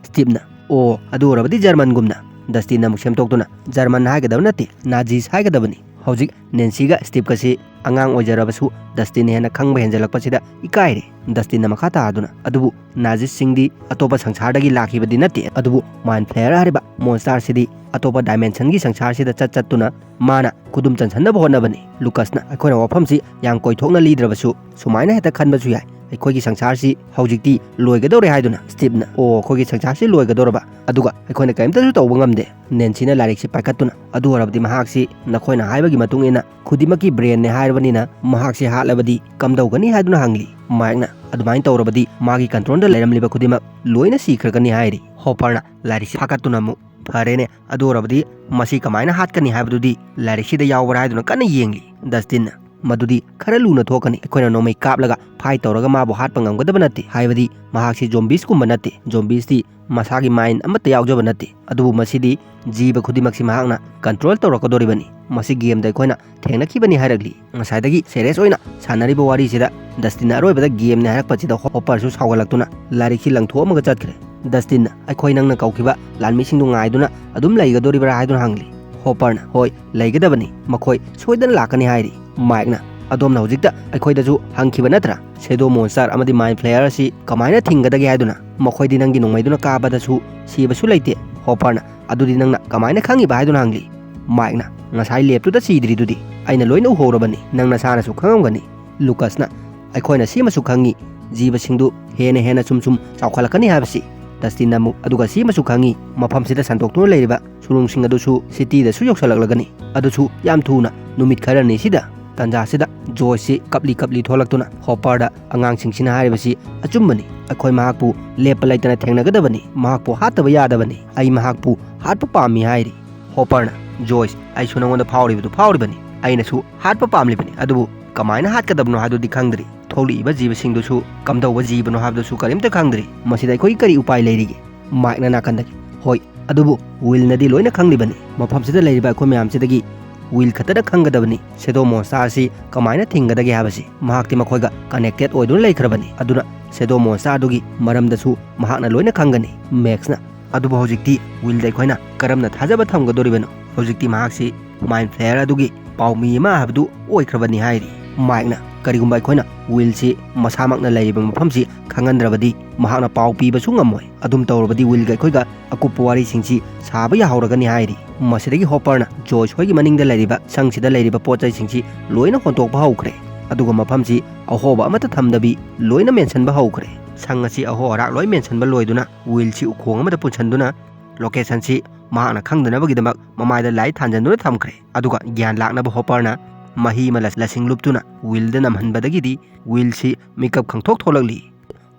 Steve ꯅ, "ꯑꯣ, ꯑꯗꯨ ꯑꯣꯏꯔꯕꯗꯤ German ꯒꯨꯝꯅ꯫" Dustin ꯅ ꯑꯃꯨꯛ ꯁꯦꯝꯗꯣꯛꯇꯨꯅ, "German ꯍꯥꯏꯒꯗꯕ ꯅꯠꯇꯦ, Nazis ꯍꯥꯏꯒꯗꯕꯅꯤ꯫" ꯍꯧꯖꯤꯛ Nancy ꯒ Steve ꯒꯁꯤ ꯑꯉꯥꯡ ꯑꯣꯏꯖꯔꯕꯁꯨ Dustin ꯅ ꯍꯦꯟꯅ ꯈꯪꯕ ꯍꯦꯟꯖꯜꯂꯛꯄꯁꯤꯗ ꯏꯀꯥꯏꯔꯦ꯫ Dustin ꯅ ꯃꯈꯥ ꯇꯥꯗꯨꯅ, "ꯑꯗꯨꯕꯨ Nazis ꯁꯤꯡꯗꯤ ꯑꯇꯣꯞꯄ ꯁꯪꯁꯥꯔꯗꯒꯤ ꯂꯥꯛꯈꯤꯕꯗꯤ ꯅꯠꯇꯦ, ꯑꯗꯨꯕꯨ Mind Flayer ꯍꯥꯏꯔꯤꯕ monster ꯁꯤꯗꯤ ꯑꯇꯣꯞꯄ dimension ꯒꯤ ꯁꯪꯁꯥꯔꯁꯤꯗ ꯆꯠ ꯆꯠꯇꯨꯅ ꯃꯥꯅ ꯈꯨꯗꯨꯝ ꯆꯟꯁꯟꯅꯕ ꯍꯣꯠꯅꯕꯅꯤ꯫" Lucas ꯅ, "ꯑꯩꯈꯣꯏꯅ ꯋꯥꯐꯝꯁꯤ ꯌꯥꯝ ꯀꯣꯏꯊꯣꯛꯅ ꯂꯤꯗ꯭ꯔꯕꯁꯨ ꯁꯨꯃꯥꯏꯅ ꯍꯦꯛꯇ ꯈꯟꯕꯁꯨ ꯌꯥꯏ, ꯑꯩꯈꯣꯏꯒꯤ ꯁꯪꯁꯥꯔꯁꯤ ꯍꯧꯖꯤꯛꯇꯤ ꯂꯣꯏꯒꯗꯧꯔꯦ" ꯍꯥꯏꯗꯨꯅ꯫ Steve ꯅ, "ꯑꯣ, ꯑꯩꯈꯣꯏꯒꯤ ꯁꯪꯁꯥꯔꯁꯤ ꯂꯣꯏꯒꯗꯧꯔꯕ, ꯑꯗꯨꯒ ꯑꯩꯈꯣꯏꯅ ꯀꯔꯤꯝꯇꯁꯨ ꯇꯧꯕ ꯉꯝꯗꯦ꯫" Nancy ꯅ ꯂꯥꯏꯔꯤꯛꯁꯤ ꯄꯥꯏꯈꯠꯇꯨꯅ, "ꯑꯗꯨ ꯑꯣꯏꯔꯕꯗꯤ ꯃꯍꯥꯛꯁꯤ ꯅꯈꯣꯏꯅ ꯍꯥꯏꯕꯒꯤ ꯃꯇꯨꯡ ꯏꯟꯅ ꯈꯨꯗꯤꯡꯃꯛꯀꯤ brain ꯅꯦ ꯍꯥꯏꯔꯕꯅꯤꯅ ꯃꯍꯥꯛꯁꯤ ꯍꯥꯠꯂꯕꯗꯤ ꯀꯝꯗꯧꯒꯅꯤ?" ꯍꯥꯏꯗꯨꯅ ꯍꯪꯂꯤ꯫ Mike ꯅ, "ꯑꯗꯨꯃꯥꯏꯅ ꯇꯧꯔꯕꯗꯤ ꯃꯥꯒꯤ control ꯗ ꯂꯩꯔꯝꯂꯤꯕ ꯈꯨꯗꯤꯡꯃꯛ ꯂꯣꯏꯅ ꯁꯤꯈ꯭ꯔꯒꯅꯤ" ꯍꯥꯏꯔꯤ꯫ Hopper ꯅ ꯂꯥꯏꯔꯤꯛꯁꯤ ꯐꯥꯀꯠꯇꯨꯅ ꯑꯃꯨꯛ, "ꯐꯔꯦꯅꯦ, ꯑꯗꯨ ꯑꯣꯏꯔꯕꯗꯤ ꯃꯁꯤ ꯀꯃꯥꯏꯅ ꯍꯥꯠꯀꯅꯤ ꯍꯥꯏꯕꯗꯨꯗꯤ ꯂꯥꯏꯔꯤꯛꯁꯤꯗ ꯌꯥꯎꯕ꯭ꯔꯥ?" ꯍꯥꯏꯗꯨꯅ ꯀꯟꯅ ꯌꯦꯡꯂꯤ꯫ Dustin ꯅ, ꯃꯗꯨꯗꯤ ꯈꯔ ꯂꯨꯅ ꯊꯣꯛꯀꯅꯤ꯫ ꯑꯩꯈꯣꯏꯅ ꯅꯣꯡꯃꯩ ꯀꯥꯞꯂꯒ ꯐꯥꯏꯠ ꯇꯧꯔꯒ ꯃꯥꯕꯨ ꯍꯥꯠꯄ ꯉꯝꯒꯗꯕ ꯅꯠꯇꯦ, ꯍꯥꯏꯕꯗꯤ ꯃꯍꯥꯛꯁꯤ ꯖꯣꯝꯕꯤꯁꯀꯨꯝꯕ ꯅꯠꯇꯦ꯫ ꯖꯣꯝꯕꯤꯁꯇꯤ ꯃꯁꯥꯒꯤ ꯃꯥꯏꯟ ꯑꯃꯠꯇ ꯌꯥꯎꯖꯕ ꯅꯠꯇꯦ, ꯑꯗꯨꯕꯨ ꯃꯁꯤꯗꯤ ꯖꯤꯕ ꯈꯨꯗꯤꯡꯃꯛꯁꯤ ꯃꯍꯥꯛꯅ ꯀꯟꯇ꯭ꯔꯣꯜ ꯇꯧꯔꯛꯀꯗꯧꯔꯤꯕꯅꯤ꯫ ꯃꯁꯤ ꯒꯦꯝꯗ ꯑꯩꯈꯣꯏꯅ ꯊꯦꯡꯅꯈꯤꯕꯅꯤ ꯍꯥꯏꯔꯛꯂꯤ꯫ ꯉꯁꯥꯏꯗꯒꯤ ꯁꯦꯔꯤꯌꯁ ꯑꯣꯏꯅ ꯁꯥꯟꯅꯔꯤꯕ ꯋꯥꯔꯤꯁꯤꯗ ꯗꯁꯇꯤꯟꯅ ꯑꯔꯣꯏꯕꯗ ꯒꯦꯝꯅꯤ ꯍꯥꯏꯔꯛꯄꯁꯤꯗ ꯍꯣꯄꯔꯁꯨ ꯁꯥꯎꯒꯠꯂꯛꯇꯨꯅ ꯂꯥꯏꯔꯤꯛꯁꯤ ꯂꯪꯊꯣꯛꯑꯝꯃꯒ ꯆꯠꯈ꯭ꯔꯦ꯫ ꯗꯁꯇꯤꯟꯅ, "ꯑꯩꯈꯣꯏ ꯅꯪꯅ ꯀꯧꯈꯤꯕ ꯂꯥꯟꯃꯤꯁꯤꯡꯗꯨ ꯉꯥꯏꯗꯨꯅ ꯑꯗꯨꯝ ꯂꯩꯒꯗꯧꯔꯤꯕ꯭ꯔꯥ?" ꯍꯥꯏꯗꯨꯅ ꯍꯪꯂꯤ꯫ ꯍꯣꯄꯔꯅ, "ꯍꯣꯏ, ꯂꯩꯒꯗꯕꯅꯤ, ꯃꯈꯣꯏ ꯁꯣꯏꯗꯅ ꯂꯥꯛꯀꯅꯤ" ꯍꯥꯏꯔꯤ꯫ ꯃꯥꯏꯛꯅ, "ꯑꯗꯣꯝꯅ ꯍꯧꯖꯤꯛꯇ ꯑꯩꯈꯣꯏꯗꯁꯨ ꯍꯪꯈꯤꯕ ꯅꯠꯇ꯭ꯔꯥ, ꯁꯦꯗꯣ ꯃꯣꯟꯁꯇꯔ ꯑꯃꯗꯤ ꯃꯥꯏꯟ ꯐ꯭ꯂꯦꯌꯔ ꯑꯁꯤ ꯀꯃꯥꯏꯅ ꯊꯤꯡꯒꯗꯒꯦ ꯍꯥꯏꯗꯨꯅ? ꯃꯈꯣꯏꯗꯤ ꯅꯪꯒꯤ ꯅꯣꯡꯃꯩꯗꯨꯅ ꯀꯥꯕꯗꯁꯨ ꯁꯤꯕꯁꯨ ꯂꯩꯇꯦ꯫" ꯍꯣꯄꯔꯅ, "ꯑꯗꯨꯗꯤ ꯅꯪꯅ ꯀꯃꯥꯏꯅ ꯈꯪꯉꯤꯕ?" ꯍꯥꯏꯗꯨꯅ ꯍꯪꯂꯤ꯫ ꯃꯥꯏꯛꯅ, "ꯉꯁꯥꯏ ꯂꯦꯞꯇꯨꯗ ꯁꯤꯗ꯭ꯔꯤꯗꯨꯗꯤ, ꯑꯩꯅ ꯂꯣꯏꯅ ꯎꯍꯧꯔꯕꯅꯤ, ꯅꯪ ꯅꯁꯥꯅꯁꯨ ꯈꯪꯉꯝꯒꯅꯤ꯫" ꯂꯨꯀꯁꯅ, "ꯑꯩꯈꯣꯏꯅ ꯁꯤꯃꯁꯨ ꯈꯪꯉꯤ, ꯖꯤꯕꯁꯤꯡꯗꯨ ꯍꯦꯟꯅ ꯍꯦꯟꯅ ꯁꯨꯝ ꯁꯨꯝ ꯆꯥꯎꯈꯠꯂꯛꯀꯅꯤ ꯍꯥꯏꯕꯁꯤ꯫" ꯗꯁꯇꯤꯟꯅ ꯑꯃꯨꯛ, "ꯑꯗꯨꯒ ꯁꯤꯃꯁꯨ ꯈꯪꯉꯤ, ꯃꯐꯝꯁꯤꯗ ꯁꯟꯗꯣꯛꯇꯨꯅ ꯂꯩꯔꯤꯕ ꯁꯨꯔꯨꯡꯁꯤꯡ ꯑꯗꯨꯁꯨ ꯁꯤꯇꯤꯗꯁꯨ ꯌꯧꯁꯤꯜꯂꯛꯂꯒꯅꯤ, ꯑꯗꯨꯁꯨ ꯌꯥꯝ ꯊꯨꯅ, ꯅꯨꯃꯤꯠ ꯈꯔꯅꯤꯁꯤꯗ꯫" ꯇꯥꯟꯖꯥꯁꯤꯗ ꯖꯣꯏꯁꯁꯤ ꯀꯞꯂꯤ ꯀꯞꯂꯤ ꯊꯣꯛꯂꯛꯇꯨꯅ ꯍꯣꯄꯔꯗ, "ꯑꯉꯥꯡꯁꯤꯡꯁꯤꯅ ꯍꯥꯏꯔꯤꯕꯁꯤ ꯑꯆꯨꯝꯕꯅꯤ, ꯑꯩꯈꯣꯏ ꯃꯍꯥꯛꯄꯨ ꯂꯦꯞꯄ ꯂꯩꯇꯅ ꯊꯦꯡꯅꯒꯗꯕꯅꯤ, ꯃꯍꯥꯛꯄꯨ ꯍꯥꯠꯇꯕ ꯌꯥꯗꯕꯅꯤ, ꯑꯩ ꯃꯍꯥꯛꯄꯨ ꯍꯥꯠꯄ ꯄꯥꯝꯃꯤ" ꯍꯥꯏꯔꯤ꯫ ꯍꯣꯄꯔꯅ, "ꯖꯣꯏꯁ, ꯑꯩꯁꯨ ꯅꯉꯣꯟꯗ ꯐꯥꯎꯔꯤꯕꯗꯨ ꯐꯥꯎꯔꯤꯕꯅꯤ, ꯑꯩꯅꯁꯨ ꯍꯥꯠꯄ ꯄꯥꯝꯂꯤꯕꯅꯤ, ꯑꯗꯨꯕꯨ ꯀꯃꯥꯏꯅ ꯍꯥꯠꯀꯗꯕꯅꯣ ꯍꯥꯏꯗꯨꯗꯤ ꯈꯪꯗ꯭ꯔꯤ, ꯊꯣꯛꯂꯛꯏꯕ ꯖꯤꯕꯁꯤꯡꯗꯨꯁꯨ ꯀꯝꯗꯧꯕ ꯖꯤꯕꯅꯣ ꯍꯥꯏꯕꯗꯨꯁꯨ ꯀꯔꯤꯝꯇ ꯈꯪꯗ꯭ꯔꯤ, ꯃꯁꯤꯗ ꯑꯩꯈꯣꯏꯒꯤ ꯀꯔꯤ ꯎꯄꯥꯏ ꯂꯩꯔꯤꯒꯦ?" ꯃꯥꯏꯛꯅ ꯅꯥꯀꯟꯗꯒꯤ, "ꯍꯣꯏ, ꯑꯗꯨꯕꯨ ꯋꯤꯜꯅꯗꯤ ꯂꯣꯏꯅ ꯈꯪꯂꯤꯕꯅꯤ, ꯃꯐꯝꯁꯤꯗ ꯂꯩꯔꯤꯕ ꯑꯩꯈꯣꯏ ꯃꯌꯥꯝꯁꯤꯗꯒꯤ ꯋꯤꯜ ꯈꯛꯇꯅ ꯈꯪꯒꯗꯕꯅꯤ ꯁꯦꯗꯣ ꯃꯣꯟꯁꯇꯔ ꯑꯁꯤ ꯀꯃꯥꯏꯅ ꯊꯤꯡꯒꯗꯒꯦ ꯍꯥꯏꯕꯁꯤ꯫ ꯃꯍꯥꯛꯇꯤ ꯃꯈꯣꯏꯒ ꯀꯅꯦꯛꯇꯦꯠ ꯑꯣꯏꯗꯨꯅ ꯂꯩꯈ꯭ꯔꯕꯅꯤ, ꯑꯗꯨꯅ ꯁꯦꯗꯣ ꯃꯣꯟꯁꯇꯔ ꯑꯗꯨꯒꯤ ꯃꯔꯝꯗꯁꯨ ꯃꯍꯥꯛꯅ ꯂꯣꯏꯅ ꯈꯪꯒꯅꯤ꯫" ꯃꯦꯛꯁꯅ, "ꯑꯗꯨꯕꯨ ꯍꯧꯖꯤꯛꯇꯤ ꯋꯤꯜꯗ ꯑꯩꯈꯣꯏꯅ ꯀꯔꯝꯅ ꯊꯥꯖꯕ ꯊꯝꯒꯗꯧꯔꯤꯕꯅꯣ? ꯍꯧꯖꯤꯛꯇꯤ ꯃꯍꯥꯛꯁꯤ ꯃꯥꯏꯟ ꯐ꯭ꯂꯦꯌꯔ ꯑꯗꯨꯒꯤ ꯄꯥꯎꯃꯤ ꯑꯃ ꯍꯥꯏꯕꯗꯨ ꯑꯣꯏꯈ꯭ꯔꯕꯅꯤ" ꯍꯥꯏꯔꯤ꯫ ꯃꯥꯏꯛꯅ, "ꯀꯔꯤꯒꯨꯝꯕ ꯑꯩꯈꯣꯏꯅ ꯋꯤꯜꯁꯤ ꯃꯁꯥꯃꯛꯅ ꯂꯩꯔꯤꯕ ꯃꯐꯝꯁꯤ ꯈꯪꯍꯟꯗ꯭ꯔꯕꯗꯤ ꯃꯍꯥꯛꯅ ꯄꯥꯎ ꯄꯤꯕꯁꯨ ꯉꯝꯃꯣꯏ꯫ ꯑꯗꯨꯝ ꯇꯧꯔꯕꯗꯤ ꯋꯤꯜꯒ ꯑꯩꯈꯣꯏꯒ ꯑꯀꯨꯞꯄ ꯋꯥꯔꯤꯁꯤꯡꯁꯤ ꯁꯥꯕ ꯌꯥꯍꯧꯔꯒꯅꯤ" ꯍꯥꯏꯔꯤ꯫ ꯃꯁꯤꯗꯒꯤ ꯍꯣꯄꯔꯅ ꯖꯣꯏꯁ ꯍꯣꯏꯒꯤ ꯃꯅꯤꯡꯗ ꯂꯩꯔꯤꯕ ꯁꯪꯁꯤꯗ ꯂꯩꯔꯤꯕ ꯄꯣꯠ ꯆꯩꯁꯤꯡꯁꯤ ꯂꯣꯏꯅ ꯍꯣꯟꯇꯣꯛꯄ ꯍꯧꯈ꯭ꯔꯦ, ꯑꯗꯨꯒ ꯃꯐꯝꯁꯤ ꯑꯍꯣꯕ ꯑꯃꯠꯇ ꯊꯝꯗꯕꯤ ꯂꯣꯏꯅ ꯃꯦꯟꯁꯤꯟꯕ ꯍꯧꯈ꯭ꯔꯦ꯫ ꯁꯪ ꯑꯁꯤ ꯑꯍꯣ ꯑꯔꯥꯛ ꯂꯣꯏ ꯃꯦꯟꯁꯤꯟꯕ ꯂꯣꯏꯗꯨꯅ ꯋꯤꯜꯁꯤ ꯎꯈꯣꯡ ꯑꯃꯗ ꯄꯨꯟꯁꯤꯟꯗꯨꯅ ꯂꯣꯀꯦꯁꯟꯁꯤ ꯃꯍꯥꯛꯅ ꯈꯪꯗꯅꯕꯒꯤꯗꯃꯛ ꯃꯃꯥꯏꯗ ꯂꯥꯏꯠ ꯊꯥꯟꯖꯟꯗꯨꯅ ꯊꯝꯈ꯭ꯔꯦ꯫ ꯑꯗꯨꯒ ꯒ꯭ꯌꯥꯟ ꯂꯥꯛꯅꯕ ꯍꯣꯄꯔꯅ ꯃꯍꯤ ꯑꯃ ꯂꯁꯤꯡ ꯂꯨꯞꯇꯨꯅ ꯋꯤꯜꯗ ꯅꯝꯍꯟꯕꯗꯒꯤꯗꯤ ꯋꯤꯜꯁꯤ ꯃꯤꯀꯞ ꯈꯪꯊꯣꯛ ꯊꯣꯛꯂꯛꯂꯤ꯫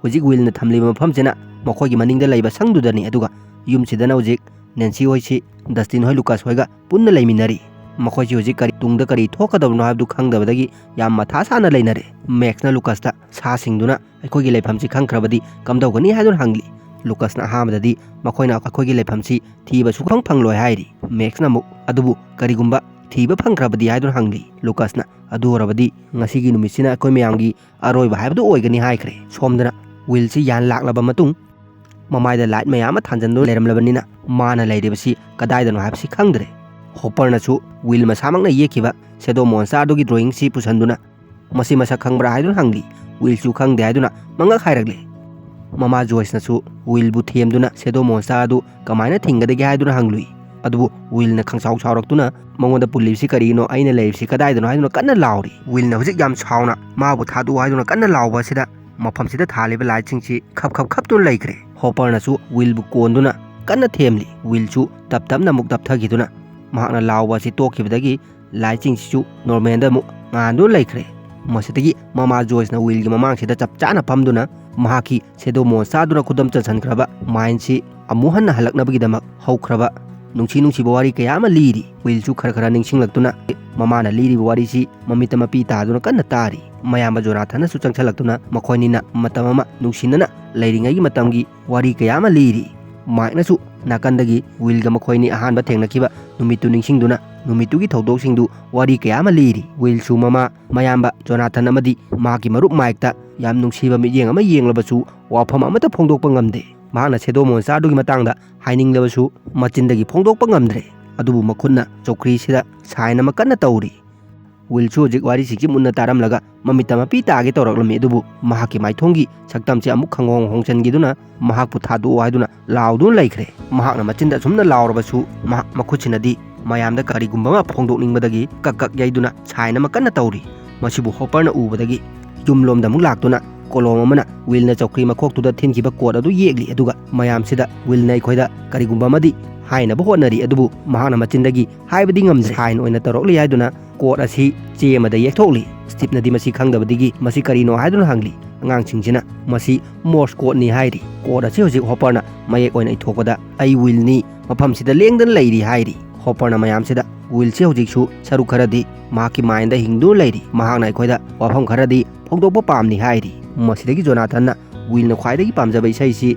ꯍꯧꯖꯤꯛ ꯋꯤꯜꯅ ꯊꯝꯂꯤꯕ ꯃꯐꯝꯁꯤꯅ ꯃꯈꯣꯏꯒꯤ ꯃꯅꯤꯡꯗ ꯂꯩꯕ ꯁꯪꯗꯨꯗꯅꯤ, ꯑꯗꯨꯒ ꯌꯨꯝꯁꯤꯗꯅ ꯍꯧꯖꯤꯛ ꯅꯦꯟꯁꯤ ꯍꯣꯏꯁꯤ ꯗꯁꯇꯤꯟ ꯍꯣꯏ, ꯂꯨꯀꯥꯁ ꯍꯣꯏꯒ ꯄꯨꯟꯅ ꯂꯩꯃꯤꯟꯅꯔꯤ꯫ ꯃꯈꯣꯏꯁꯤ ꯍꯧꯖꯤꯛ ꯀꯔꯤ, ꯇꯨꯡꯗ ꯀꯔꯤ ꯊꯣꯛꯀꯗꯕꯅꯣ ꯍꯥꯏꯕꯗꯨ ꯈꯪꯗꯕꯗꯒꯤ ꯌꯥꯝ ꯃꯊꯥ ꯁꯥꯅ ꯂꯩꯅꯔꯦ꯫ ꯃꯦꯛꯁꯅ ꯂꯨꯀꯁꯇ, "ꯁꯥꯁꯤꯡꯗꯨꯅ ꯑꯩꯈꯣꯏꯒꯤ ꯂꯩꯐꯝꯁꯤ ꯈꯪꯈ꯭ꯔꯕꯗꯤ ꯀꯝꯗꯧꯒꯅꯤ?" ꯍꯥꯏꯗꯨꯅ ꯍꯪꯂꯤ꯫ ꯂꯨꯀꯁꯅ ꯑꯍꯥꯟꯕꯗꯗꯤ ꯃꯈꯣꯏꯅ ꯑꯩꯈꯣꯏꯒꯤ ꯂꯩꯐꯝꯁꯤ ꯊꯤꯕ ꯁꯨꯡꯐꯪ ꯐꯪꯂꯣꯏ ꯍꯥꯏꯔꯤ꯫ ꯃꯦꯛꯁꯅ ꯑꯃꯨꯛ, "ꯑꯗꯨꯕꯨ ꯀꯔꯤꯒꯨꯝꯕ ꯊꯤꯕ ꯐꯪꯈ꯭ꯔꯕꯗꯤ?" ꯍꯥꯏꯗꯨꯅ ꯍꯪꯂꯤ꯫ ꯂꯨꯀꯁꯅ, "ꯑꯗꯨ ꯑꯣꯏꯔꯕꯗꯤ ꯉꯁꯤꯒꯤ ꯅꯨꯃꯤꯠꯁꯤꯅ ꯑꯩꯈꯣꯏ ꯃꯌꯥꯝꯒꯤ ꯑꯔꯣꯏꯕ ꯍꯥꯏꯕꯗꯨ ꯑꯣꯏꯒꯅꯤ" ꯍꯥꯏꯈ꯭ꯔꯦ꯫ ꯁꯣꯝꯗꯅ ꯋꯤꯜꯁꯤ ꯌꯥꯟ ꯂꯥꯛꯂꯕ ꯃꯇꯨꯡ ꯃꯃꯥꯏꯗ ꯂꯥꯏꯠ ꯃꯌꯥꯝ ꯑꯃ ꯊꯥꯟꯖꯟꯗꯨꯅ ꯂꯩꯔꯝꯂꯕꯅꯤꯅ ꯃꯥꯅ ꯂꯩꯔꯤꯕꯁꯤ ꯀꯗꯥꯏꯗꯅꯣ ꯍꯥꯏꯕꯁꯤ ꯈꯪꯗ꯭ꯔꯦ꯫ ꯍꯣꯄꯔꯅꯁꯨ ꯋꯤꯜ ꯃꯁꯥꯃꯛꯅ ꯌꯦꯛꯈꯤꯕ ꯁꯦꯗꯣ ꯃꯣꯟꯁꯇꯔꯗꯨꯒꯤ ꯗ꯭ꯔꯣꯌꯤꯡꯁꯤ ꯄꯨꯁꯟꯗꯨꯅ, "ꯃꯁꯤ ꯃꯁꯛ ꯈꯪꯕ꯭ꯔꯥ?" ꯍꯥꯏꯗꯨꯅ ꯍꯪꯂꯤ꯫ ꯋꯤꯜꯁꯨ ꯈꯪꯗꯦ ꯍꯥꯏꯗꯨꯅ ꯃꯉꯛ ꯍꯥꯏꯔꯛꯂꯦ꯫ ꯃꯃꯥ ꯖꯣꯏꯁꯅꯁꯨ ꯋꯤꯜꯕꯨ ꯊꯦꯝꯗꯨꯅ ꯁꯦꯗꯣ ꯃꯣꯟꯁꯇꯔ ꯑꯗꯨ ꯀꯃꯥꯏꯅ ꯊꯤꯡꯒꯗꯒꯦ ꯍꯥꯏꯗꯨꯅ ꯍꯪꯂꯨꯏ꯫ ꯑꯗꯨꯕꯨ ꯋꯤꯜꯅ ꯈꯪꯁꯥꯎ ꯁꯥꯎꯔꯛꯇꯨꯅ, "ꯃꯉꯣꯟꯗ ꯄꯨꯜꯂꯤꯕꯁꯤ ꯀꯔꯤꯅꯣ? ꯑꯩꯅ ꯂꯩꯔꯤꯕꯁꯤ ꯀꯗꯥꯏꯗꯅꯣ?" ꯍꯥꯏꯗꯨꯅ ꯀꯟꯅ ꯂꯥꯎꯔꯤ꯫ ꯋꯤꯜꯅ ꯍꯧꯖꯤꯛ ꯌꯥꯝ ꯁꯥꯎꯅ ꯃꯥꯕꯨ ꯊꯥꯗꯣꯛꯎ ꯍꯥꯏꯗꯨꯅ ꯀꯟꯅ ꯂꯥꯎꯕ ꯑꯁꯤꯗ ꯃꯐꯝꯁꯤꯗ ꯊꯥꯜꯂꯤꯕ ꯂꯥꯏꯠꯁꯤꯡꯁꯤ ꯈꯞ ꯈꯞ ꯈꯞꯇꯨꯅ ꯂꯩꯈ꯭ꯔꯦ꯫ ꯍꯣꯄꯔꯅꯁꯨ ꯋꯤꯜꯕꯨ ꯀꯣꯟꯗꯨꯅ ꯀꯟꯅ ꯊꯦꯝꯂꯤ꯫ ꯋꯤꯜꯁꯨ ꯇꯞ ꯇꯞꯅ ꯑꯃꯨꯛ ꯇꯞꯊꯈꯤꯗꯨꯅ ꯃꯍꯥꯛꯅ ꯂꯥꯎꯕ ꯑꯁꯤ ꯇꯣꯛꯈꯤꯕꯗꯒꯤ ꯂꯥꯏꯠꯁꯤꯡꯁꯤꯁꯨ ꯅꯣꯔꯃꯦꯜꯗ ꯑꯃꯨꯛ ꯉꯥꯟꯗꯨꯅ ꯂꯩꯈ꯭ꯔꯦ꯫ ꯃꯁꯤꯗꯒꯤ ꯃꯃꯥ ꯖꯣꯏꯁꯅ ꯋꯤꯜꯒꯤ ꯃꯃꯥꯡꯁꯤꯗ ꯆꯞ ꯆꯥꯅ ꯐꯝꯗꯨꯅ ꯃꯍꯥꯛꯀꯤ ꯁꯦꯗꯣ ꯃꯣꯟꯁꯇꯔꯗꯨꯅ ꯈꯨꯗꯝ ꯆꯟꯁꯤꯟꯈ꯭ꯔꯕ ꯃꯥꯏꯟꯁꯤ ꯑꯃꯨꯛ ꯍꯟꯅ ꯍꯜꯂꯛꯅꯕꯒꯤꯗꯃꯛ ꯍꯧꯈ꯭ꯔꯕ ꯅꯨꯡꯁꯤ ꯅꯨꯡꯁꯤꯕ ꯋꯥꯔꯤ ꯀꯌꯥ ꯑꯃ ꯂꯤꯔꯤ꯫ ꯋꯤꯜꯁꯨ ꯈꯔ ꯈꯔ ꯅꯤꯡꯁꯤꯡꯂꯛꯇꯨꯅ ꯃꯃꯥꯅ ꯂꯤꯔꯤꯕ ꯋꯥꯔꯤꯁꯤ ꯃꯃꯤꯠꯇ ꯃꯄꯤ ꯇꯥꯗꯨꯅ ꯀꯟꯅ ꯇꯥꯔꯤ꯫ ꯃꯌꯥꯝꯕ ꯖꯣꯅꯥꯊꯟꯅꯁꯨ ꯆꯪꯁꯤꯜꯂꯛꯇꯨꯅ ꯃꯈꯣꯏꯅꯤꯅ ꯃꯇꯝ ꯑꯃ ꯅꯨꯡꯁꯤꯅꯅ ꯂꯩꯔꯤꯉꯩꯒꯤ ꯃꯇꯝꯒꯤ ꯋꯥꯔꯤ ꯀꯌꯥ ꯑꯃ ꯂꯤꯔꯤ꯫ ꯃꯥꯏꯛꯅꯁꯨ ꯅꯥꯀꯟꯗꯒꯤ ꯋꯤꯜꯒ ꯃꯈꯣꯏꯅꯤ ꯑꯍꯥꯟꯕ ꯊꯦꯡꯅꯈꯤꯕ ꯅꯨꯃꯤꯠꯇꯨ ꯅꯤꯡꯁꯤꯡꯗꯨꯅ ꯅꯨꯃꯤꯠꯇꯨꯒꯤ ꯊꯧꯗꯣꯛꯁꯤꯡꯗꯨ ꯋꯥꯔꯤ ꯀꯌꯥ ꯑꯃ ꯂꯤꯔꯤ꯫ ꯋꯤꯜꯁꯨ ꯃꯃꯥ, ꯃꯌꯥꯝꯕ ꯖꯣꯅꯥꯊꯟ ꯑꯃꯗꯤ ꯃꯍꯥꯛꯀꯤ ꯃꯔꯨꯞ ꯃꯥꯏꯛꯇ ꯌꯥꯝ ꯅꯨꯡꯁꯤꯕ ꯃꯤꯠꯌꯦꯡ ꯑꯃ ꯌꯦꯡꯂꯕꯁꯨ ꯋꯥꯐꯝ ꯑꯃꯠꯇ ꯐꯣꯡꯗꯣꯛꯄ ꯉꯝꯗꯦ꯫ ꯃꯍꯥꯛꯅ ꯁꯦꯗꯣ ꯃꯣꯟꯁꯇꯔꯗꯨꯒꯤ ꯃꯇꯥꯡꯗ ꯍꯥꯏꯅꯤꯡꯂꯕꯁꯨ ꯃꯆꯤꯟꯗꯒꯤ ꯐꯣꯡꯗꯣꯛꯄ ꯉꯝꯗ꯭ꯔꯦ꯫ ꯑꯗꯨꯕꯨ ꯃꯈꯨꯠꯅ ꯆꯧꯀ꯭ꯔꯤꯁꯤꯗ ꯁꯥꯏꯟ ꯑꯃ ꯀꯟꯅ ꯇꯧꯔꯤ꯫ ꯋꯤꯜꯁꯨ ꯍꯧꯖꯤꯛ ꯋꯥꯔꯤꯁꯤꯡꯁꯤ ꯃꯨꯟꯅ ꯇꯥꯔꯝꯂꯒ ꯃꯃꯤꯠꯇ ꯃꯄꯤ ꯇꯥꯒꯦ ꯇꯧꯔꯛꯂꯝꯃꯤ, ꯑꯗꯨꯕꯨ ꯃꯍꯥꯛꯀꯤ ꯃꯥꯏꯊꯣꯡꯒꯤ ꯁꯛꯇꯝꯁꯤ ꯑꯃꯨꯛ ꯈꯪꯍꯣꯡ ꯍꯣꯡꯆꯟꯈꯤꯗꯨꯅ ꯃꯍꯥꯛꯄꯨ ꯊꯥꯗꯣꯛꯑꯣ ꯍꯥꯏꯗꯨꯅ ꯂꯥꯎꯗꯨꯅ ꯂꯩꯈ꯭ꯔꯦ꯫ ꯃꯍꯥꯛꯅ ꯃꯆꯤꯟꯗ ꯑꯁꯨꯝꯅ ꯂꯥꯎꯔꯕꯁꯨ ꯃꯍꯥꯛ ꯃꯈꯨꯠꯁꯤꯅꯗꯤ ꯃꯌꯥꯝꯗ ꯀꯔꯤꯒꯨꯝꯕ ꯑꯃ ꯐꯣꯡꯗꯣꯛꯅꯤꯡꯕꯗꯒꯤ ꯀꯛ ꯀꯛ ꯌꯩꯗꯨꯅ ꯁꯥꯏꯟ ꯑꯃ ꯀꯟꯅ ꯇꯧꯔꯤ꯫ ꯃꯁꯤꯕꯨ ꯍꯣꯄꯔꯅ ꯎꯕꯗꯒꯤ ꯌꯨꯝꯂꯣꯝꯗ ꯑꯃꯨꯛ ꯂꯥꯛꯇꯨꯅ ꯀꯣꯂꯣꯝ ꯑꯃꯅ ꯋꯤꯜꯅ ꯆꯧꯀ꯭ꯔꯤ ꯃꯈꯣꯛꯇꯨꯗ ꯊꯤꯟꯈꯤꯕ ꯀꯣꯠ ꯑꯗꯨ ꯌꯦꯛꯂꯤ, ꯑꯗꯨꯒ ꯃꯌꯥꯝꯁꯤꯗ ꯋꯤꯜꯅ ꯑꯩꯈꯣꯏꯗ ꯀꯔꯤꯒꯨꯝꯕ ꯑꯃꯗꯤ ꯍꯥꯏꯅꯕ ꯍꯣꯠꯅꯔꯤ, ꯑꯗꯨꯕꯨ ꯃꯍꯥꯛꯅ ꯃꯆꯤꯟꯗꯒꯤ ꯍꯥꯏꯕꯗꯤ ꯉꯝꯗ꯭ꯔꯦ꯫ ꯁꯥꯏꯟ ꯑꯣꯏꯅ ꯇꯧꯔꯛꯂꯤ ꯍꯥꯏꯗꯨꯅ ꯀꯣꯠ ꯑꯁꯤ ꯆꯦ ꯑꯃꯗ ꯌꯦꯛꯊꯣꯛꯂꯤ꯫ ꯁ꯭ꯇꯤꯞꯅꯗꯤ ꯃꯁꯤ ꯈꯪꯗꯕꯗꯒꯤ "ꯃꯁꯤ ꯀꯔꯤꯅꯣ?" ꯍꯥꯏꯗꯨꯅ ꯍꯪꯂꯤ꯫ ꯑꯉꯥꯡꯁꯤꯡꯁꯤꯅ "ꯃꯁꯤ ꯃꯣꯔꯁ ꯀꯣꯠꯅꯤ" ꯍꯥꯏꯔꯤ꯫ ꯀꯣꯠ ꯑꯁꯤ ꯍꯧꯖꯤꯛ ꯍꯣꯄꯔꯅ ꯃꯌꯦꯛ ꯑꯣꯏꯅ ꯏꯊꯣꯛꯄꯗ "ꯑꯩ ꯋꯤꯜꯅꯤ, ꯃꯐꯝꯁꯤꯗ ꯂꯦꯡꯗꯅ ꯂꯩꯔꯤ" ꯍꯥꯏꯔꯤ꯫ ꯍꯣꯄꯔꯅ ꯃꯌꯥꯝꯁꯤꯗ ꯋꯤꯜꯁꯤ ꯍꯧꯖꯤꯛꯁꯨ ꯁꯔꯨꯛ ꯈꯔꯗꯤ ꯃꯍꯥꯛꯀꯤ ꯃꯥꯏꯟꯗ ꯍꯤꯡꯗꯨꯅ ꯂꯩꯔꯤ꯫ ꯃꯍꯥꯛꯅ ꯑꯩꯈꯣꯏꯗ ꯋꯥꯐꯝ ꯈꯔꯗꯤ ꯐꯣꯡꯗꯣꯛꯄ ꯄꯥꯝꯂꯤ ꯍꯥꯏꯔꯤ꯫ ꯃꯁꯤꯗꯒꯤ ꯖꯣꯅꯥꯊꯟꯅ ꯋꯤꯜꯅ ꯈ꯭ꯋꯥꯏꯗꯒꯤ ꯄꯥꯝꯖꯕ ꯏꯁꯩꯁꯤ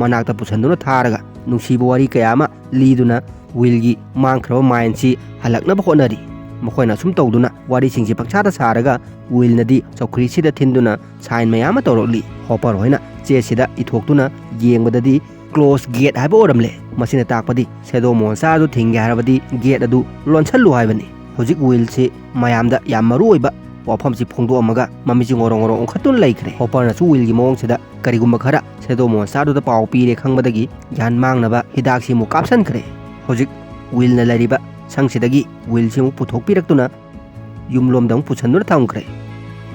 ꯃꯅꯥꯛꯇ ꯄꯨꯁꯟꯗꯨꯅ ꯊꯥꯔꯒ ꯅꯨꯡꯁꯤꯕ ꯋꯥꯔꯤ ꯀꯌꯥ ꯑꯃ ꯂꯤꯗꯨꯅ ꯋꯤꯜꯒꯤ ꯃꯥꯡꯈ꯭ꯔꯕ ꯃꯥꯏꯟꯁꯤ ꯍꯜꯂꯛꯅꯕ ꯍꯣꯠꯅꯔꯤ꯫ ꯃꯈꯣꯏꯅ ꯑꯁꯨꯝ ꯇꯧꯗꯨꯅ ꯋꯥꯔꯤꯁꯤꯡꯁꯤ ꯄꯪꯁꯥꯗ ꯁꯥꯔꯒ ꯋꯤꯜꯅꯗꯤ ꯆꯧꯀ꯭ꯔꯤꯁꯤꯗ ꯊꯤꯟꯗꯨꯅ ꯁꯥꯏꯟ ꯃꯌꯥꯝ ꯑꯃ ꯇꯧꯔꯛꯂꯤ꯫ ꯍꯣꯄꯔ ꯍꯣꯏꯅ ꯆꯦꯁꯤꯗ ꯏꯊꯣꯛꯇꯨꯅ ꯌꯦꯡꯕꯗꯗꯤ ꯀ꯭ꯂꯣꯁ ꯒꯦꯠ ꯍꯥꯏꯕ ꯑꯣꯏꯔꯝꯂꯦ꯫ ꯃꯁꯤꯅ ꯇꯥꯛꯄꯗꯤ ꯁꯦꯗꯣ ꯃꯣꯟꯁꯇꯔ ꯑꯗꯨ ꯊꯤꯡꯒꯦ ꯍꯥꯏꯔꯕꯗꯤ ꯒꯦꯠ ꯑꯗꯨ ꯂꯣꯟꯁꯜꯂꯨ ꯍꯥꯏꯕꯅꯤ꯫ ꯍꯧꯖꯤꯛ ꯋꯤꯜꯁꯤ ꯃꯌꯥꯝꯗ ꯌꯥꯝ ꯃꯔꯨ ꯑꯣꯏꯕ ꯋꯥꯐꯝꯁꯤ ꯐꯣꯡꯗꯣꯛꯑꯝꯃꯒ ꯃꯃꯤꯠꯁꯤ ꯉꯣꯔꯣ ꯉꯣꯔꯣ ꯑꯣꯟꯈꯠꯇꯨꯅ ꯂꯩꯈ꯭ꯔꯦ꯫ ꯍꯣꯄꯔꯅꯁꯨ ꯋꯤꯜꯒꯤ ꯃꯑꯣꯡꯁꯤꯗ ꯀꯔꯤꯒꯨꯝꯕ ꯈꯔ ꯁꯦꯗꯣ ꯃꯣꯟꯁꯇꯔꯗꯨꯗ ꯄꯥꯎ ꯄꯤꯔꯦ ꯈꯪꯕꯗꯒꯤ ꯒ꯭ꯌꯥꯟ ꯃꯥꯡꯅꯕ ꯍꯤꯗꯥꯛꯁꯤ ꯑꯃꯨꯛ ꯀꯥꯞꯁꯟꯈ꯭ꯔꯦ꯫ ꯍꯧꯖꯤꯛ ꯋꯤꯜꯅ ꯂꯩꯔꯤꯕ ꯁꯪꯁꯤꯗꯒꯤ ꯋꯤꯜꯁꯤ ꯑꯃꯨꯛ ꯄꯨꯊꯣꯛꯄꯤꯔꯛꯇꯨꯅ ꯌꯨꯝꯂꯣꯝꯗ ꯑꯃꯨꯛ ꯄꯨꯁꯟꯗꯨꯅ ꯊꯝꯈ꯭ꯔꯦ꯫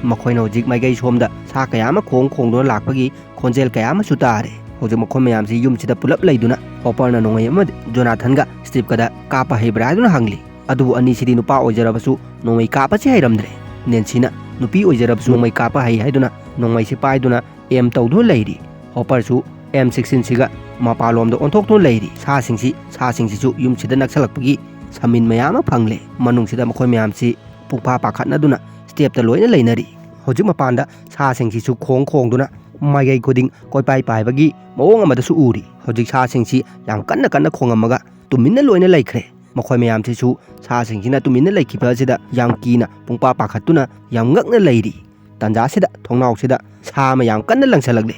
ꯃꯈꯣꯏꯅ ꯍꯧꯖꯤꯛ ꯃꯥꯏꯀꯩ ꯁꯣꯝꯗ ꯁꯥ ꯀꯌꯥ ꯑꯃ ꯈꯣꯡ ꯈꯣꯡꯗꯨꯅ ꯂꯥꯛꯄꯒꯤ ꯈꯣꯟꯖꯦꯜ ꯀꯌꯥ ꯑꯃꯁꯨ ꯇꯥꯔꯦ꯫ ꯍꯧꯖꯤꯛ ꯃꯈꯣꯏ ꯃꯌꯥꯝꯁꯤ ꯌꯨꯝꯁꯤꯗ ꯄꯨꯂꯞ ꯂꯩꯗꯨꯅ ꯍꯣꯄꯔꯅ ꯅꯣꯡꯃꯩ ꯑꯃ ꯖꯣꯅꯥꯊꯟꯒ ꯁ꯭ꯇꯤꯞꯀꯗ ꯀꯥꯞꯄ ꯍꯩꯕ꯭ꯔꯥ ꯍꯥꯏꯗꯨꯅ ꯍꯪꯂꯤ꯫ ꯑꯗꯨꯕꯨ ꯑꯅꯤꯁꯤꯗꯤ ꯅꯨꯄꯥ ꯑꯣꯏꯖꯔꯕꯁꯨ ꯅꯣꯡꯃꯩ ꯀꯥꯞꯄꯁꯤ ꯍꯩꯔꯝꯗ꯭ꯔꯦ꯫ ꯅꯦꯟꯁꯤꯅ ꯅꯨꯄꯤ ꯑꯣꯏꯖꯔꯕꯁꯨ ꯅꯣꯡꯃꯩ ꯀꯥꯞꯄ ꯍꯩ ꯍꯥꯏꯗꯨꯅ ꯅꯣꯡꯃꯩꯁꯤ ꯄꯥꯏꯗꯨꯅ ꯑꯦꯝ ꯇꯧꯗꯨꯅ ꯂꯩꯔꯤ꯫ ꯍꯣꯄꯔꯁꯨ ꯑꯦꯝ ꯁꯤꯛꯁꯇꯤꯟꯁꯤꯒ ꯃꯄꯥꯟꯂꯣꯝꯗ ꯑꯣꯟꯊꯣꯛꯇꯨꯅ ꯂꯩꯔꯤ꯫ ꯁꯥꯁꯤꯡꯁꯤ ꯁꯥꯁꯤꯡꯁꯤꯁꯨ ꯌꯨꯝꯁꯤꯗ ꯅꯛꯁꯜꯂꯛꯄꯒꯤ ꯁꯃꯤꯟ ꯃꯌꯥꯝ ꯑꯃ ꯐꯪꯂꯦ꯫ ꯃꯅꯨꯡꯁꯤꯗ ꯃꯈꯣꯏ ꯃꯌꯥꯝꯁꯤ ꯄꯨꯡꯐꯥ ꯄꯥꯈꯠꯅꯗꯨꯅ ꯁ꯭ꯇꯦꯞꯇ ꯂꯣꯏꯅ ꯂꯩꯅꯔꯤ꯫ ꯍꯧꯖꯤꯛ ꯃꯄꯥꯟꯗ ꯁꯥꯁꯤꯡꯁꯤꯁꯨ ꯈꯣꯡ ꯈꯣꯡꯗꯨꯅ ꯃꯥꯏꯀꯩ ꯈꯨꯗꯤꯡ ꯀꯣꯏꯄꯥꯏ ꯄꯥꯏꯕꯒꯤ ꯃꯑꯣꯡ ꯑꯃꯗꯁꯨ ꯎꯔꯤ꯫ ꯍꯧꯖꯤꯛ ꯁꯥꯁꯤꯡꯁꯤ ꯌꯥꯝ ꯀꯟꯅ ꯀꯟꯅ ꯈꯣꯡꯉꯝꯃꯒ ꯇꯨꯃꯤꯟꯅ ꯂꯣꯏꯅ ꯂꯩꯈ꯭ꯔꯦ꯫ ꯃꯈꯣꯏ ꯃꯌꯥꯝꯁꯤꯁꯨ ꯁꯥꯁꯤꯡꯁꯤꯅ ꯇꯨꯃꯤꯟꯅ ꯂꯩꯈꯤꯕ ꯑꯁꯤꯗ ꯌꯥꯝ ꯀꯤꯅ ꯄꯨꯡꯄꯥ ꯄꯥꯈꯠꯇꯨꯅ ꯌꯥꯝ ꯉꯛꯅ ꯂꯩꯔꯤ꯫ ꯇꯥꯟꯖꯥꯁꯤꯗ ꯊꯣꯡꯅꯥꯎꯁꯤꯗ ꯁꯥ ꯑꯃ ꯌꯥꯝ ꯀꯟꯅ ꯂꯪꯁꯤꯜꯂꯛꯂꯦ꯫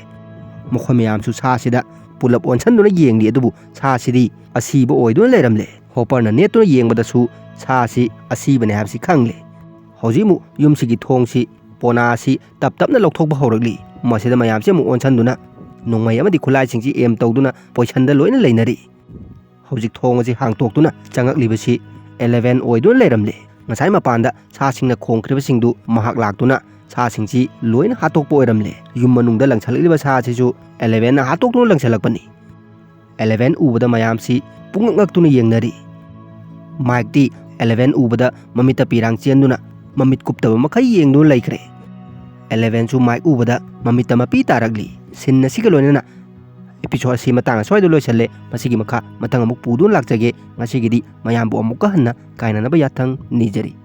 ꯃꯈꯣꯏ ꯃꯌꯥꯝꯁꯨ ꯁꯥꯁꯤꯗ ꯄꯨꯂꯞ ꯑꯣꯟꯁꯟꯗꯨꯅ ꯌꯦꯡꯂꯤ, ꯑꯗꯨꯕꯨ ꯁꯥꯁꯤꯗꯤ ꯑꯁꯤꯕ ꯑꯣꯏꯗꯨꯅ ꯂꯩꯔꯝꯂꯦ꯫ ꯍꯣꯄꯔꯅ ꯅꯦꯠꯇꯨꯅ ꯌꯦꯡꯕꯗꯁꯨ ꯁꯥꯁꯤ ꯑꯁꯤꯕꯅꯦ ꯍꯥꯏꯕꯁꯤ ꯈꯪꯂꯦ꯫ ꯍꯧꯖꯤꯛ ꯑꯃꯨꯛ ꯌꯨꯝꯁꯤꯒꯤ ꯊꯣꯡꯁꯤ ꯄꯣꯅꯥꯁꯤ ꯇꯞ ꯇꯞꯅ ꯂꯧꯊꯣꯛꯄ ꯍꯧꯔꯛꯂꯤ꯫ ꯃꯁꯤꯗ ꯃꯌꯥꯝꯁꯤ ꯑꯃꯨꯛ ꯑꯣꯟꯁꯟꯗꯨꯅ ꯅꯣꯡꯃꯩ ꯑꯃꯗꯤ ꯈꯨꯠꯂꯥꯏꯁꯤꯡꯁꯤ ꯑꯦꯝ ꯇꯧꯗꯨꯅ ꯄꯣꯏꯁꯟꯗ ꯂꯣꯏꯅ ꯂꯩꯅꯔꯤ꯫ ꯍꯧꯖꯤꯛ ꯊꯣꯡ ꯑꯁꯤ ꯍꯥꯡꯇꯣꯛꯇꯨꯅ ꯆꯪꯉꯛꯂꯤꯕꯁꯤ ꯑꯦꯂꯦꯚꯦꯟ ꯑꯣꯏꯗꯨꯅ ꯂꯩꯔꯝꯂꯦ꯫ ꯉꯁꯥꯏ ꯃꯄꯥꯟꯗ ꯁꯥꯁꯤꯡꯅ ꯈꯣꯡꯈ꯭ꯔꯤꯕꯁꯤꯡꯗꯨ ꯃꯍꯥꯛ ꯂꯥꯛꯇꯨꯅ ꯁꯥꯁꯤꯡꯁꯤ ꯂꯣꯏꯅ ꯍꯥꯠꯇꯣꯛꯄ ꯑꯣꯏꯔꯝꯂꯦ꯫ ꯌꯨꯝ ꯃꯅꯨꯡꯗ ꯂꯪꯁꯜꯂꯛꯂꯤꯕ ꯁꯥꯁꯤꯁꯨ ꯑꯦꯂꯦꯚꯦꯟꯅ ꯍꯥꯠꯇꯣꯛꯇꯨꯅ ꯂꯪꯁꯜꯂꯛꯄꯅꯤ꯫ ꯑꯦꯂꯦꯚꯦꯟ ꯎꯕꯗ ꯃꯌꯥꯝꯁꯤ ꯄꯨꯡꯉꯛ ꯉꯛꯇꯨꯅ ꯌꯦꯡꯅꯔꯤ꯫ ꯃꯥꯏꯛꯇꯤ ꯑꯦꯂꯦꯚꯦꯟ ꯎꯕꯗ ꯃꯃꯤꯠꯇ ꯄꯤꯔꯥꯡ ꯆꯦꯟꯗꯨꯅ ꯃꯃꯤꯠ ꯀꯨꯞꯇꯕ ꯃꯈꯩ ꯌꯦꯡꯗꯨꯅ ꯂꯩꯈ꯭ꯔꯦ꯫ ꯑꯦꯂꯦꯚꯦꯟꯁꯨ ꯃꯥꯏꯛ ꯎꯕꯗ ꯃꯃꯤꯠꯇ ꯃꯄꯤ ꯇꯥꯔꯛꯂꯤ꯫ ꯁꯤꯟ ꯑꯁꯤꯒ ꯂꯣꯏꯅꯅ episode ꯑꯁꯤ ꯃꯇꯥꯡ ꯑꯁ꯭ꯋꯥꯏꯗ ꯂꯣꯏꯁꯜꯂꯦ꯫ ꯃꯁꯤꯒꯤ ꯃꯈꯥ ꯃꯊꯪ ꯑꯃꯨꯛ ꯄꯨꯗꯨꯅ ꯂꯥꯛꯆꯒꯦ꯫ ꯉꯁꯤꯒꯤꯗꯤ ꯃꯌꯥꯝꯕꯨ ꯑꯃꯨꯛꯀ ꯍꯟꯅ ꯀꯥꯏꯅꯅꯕ ꯌꯥꯊꯪ ꯅꯤꯖꯔꯤ꯫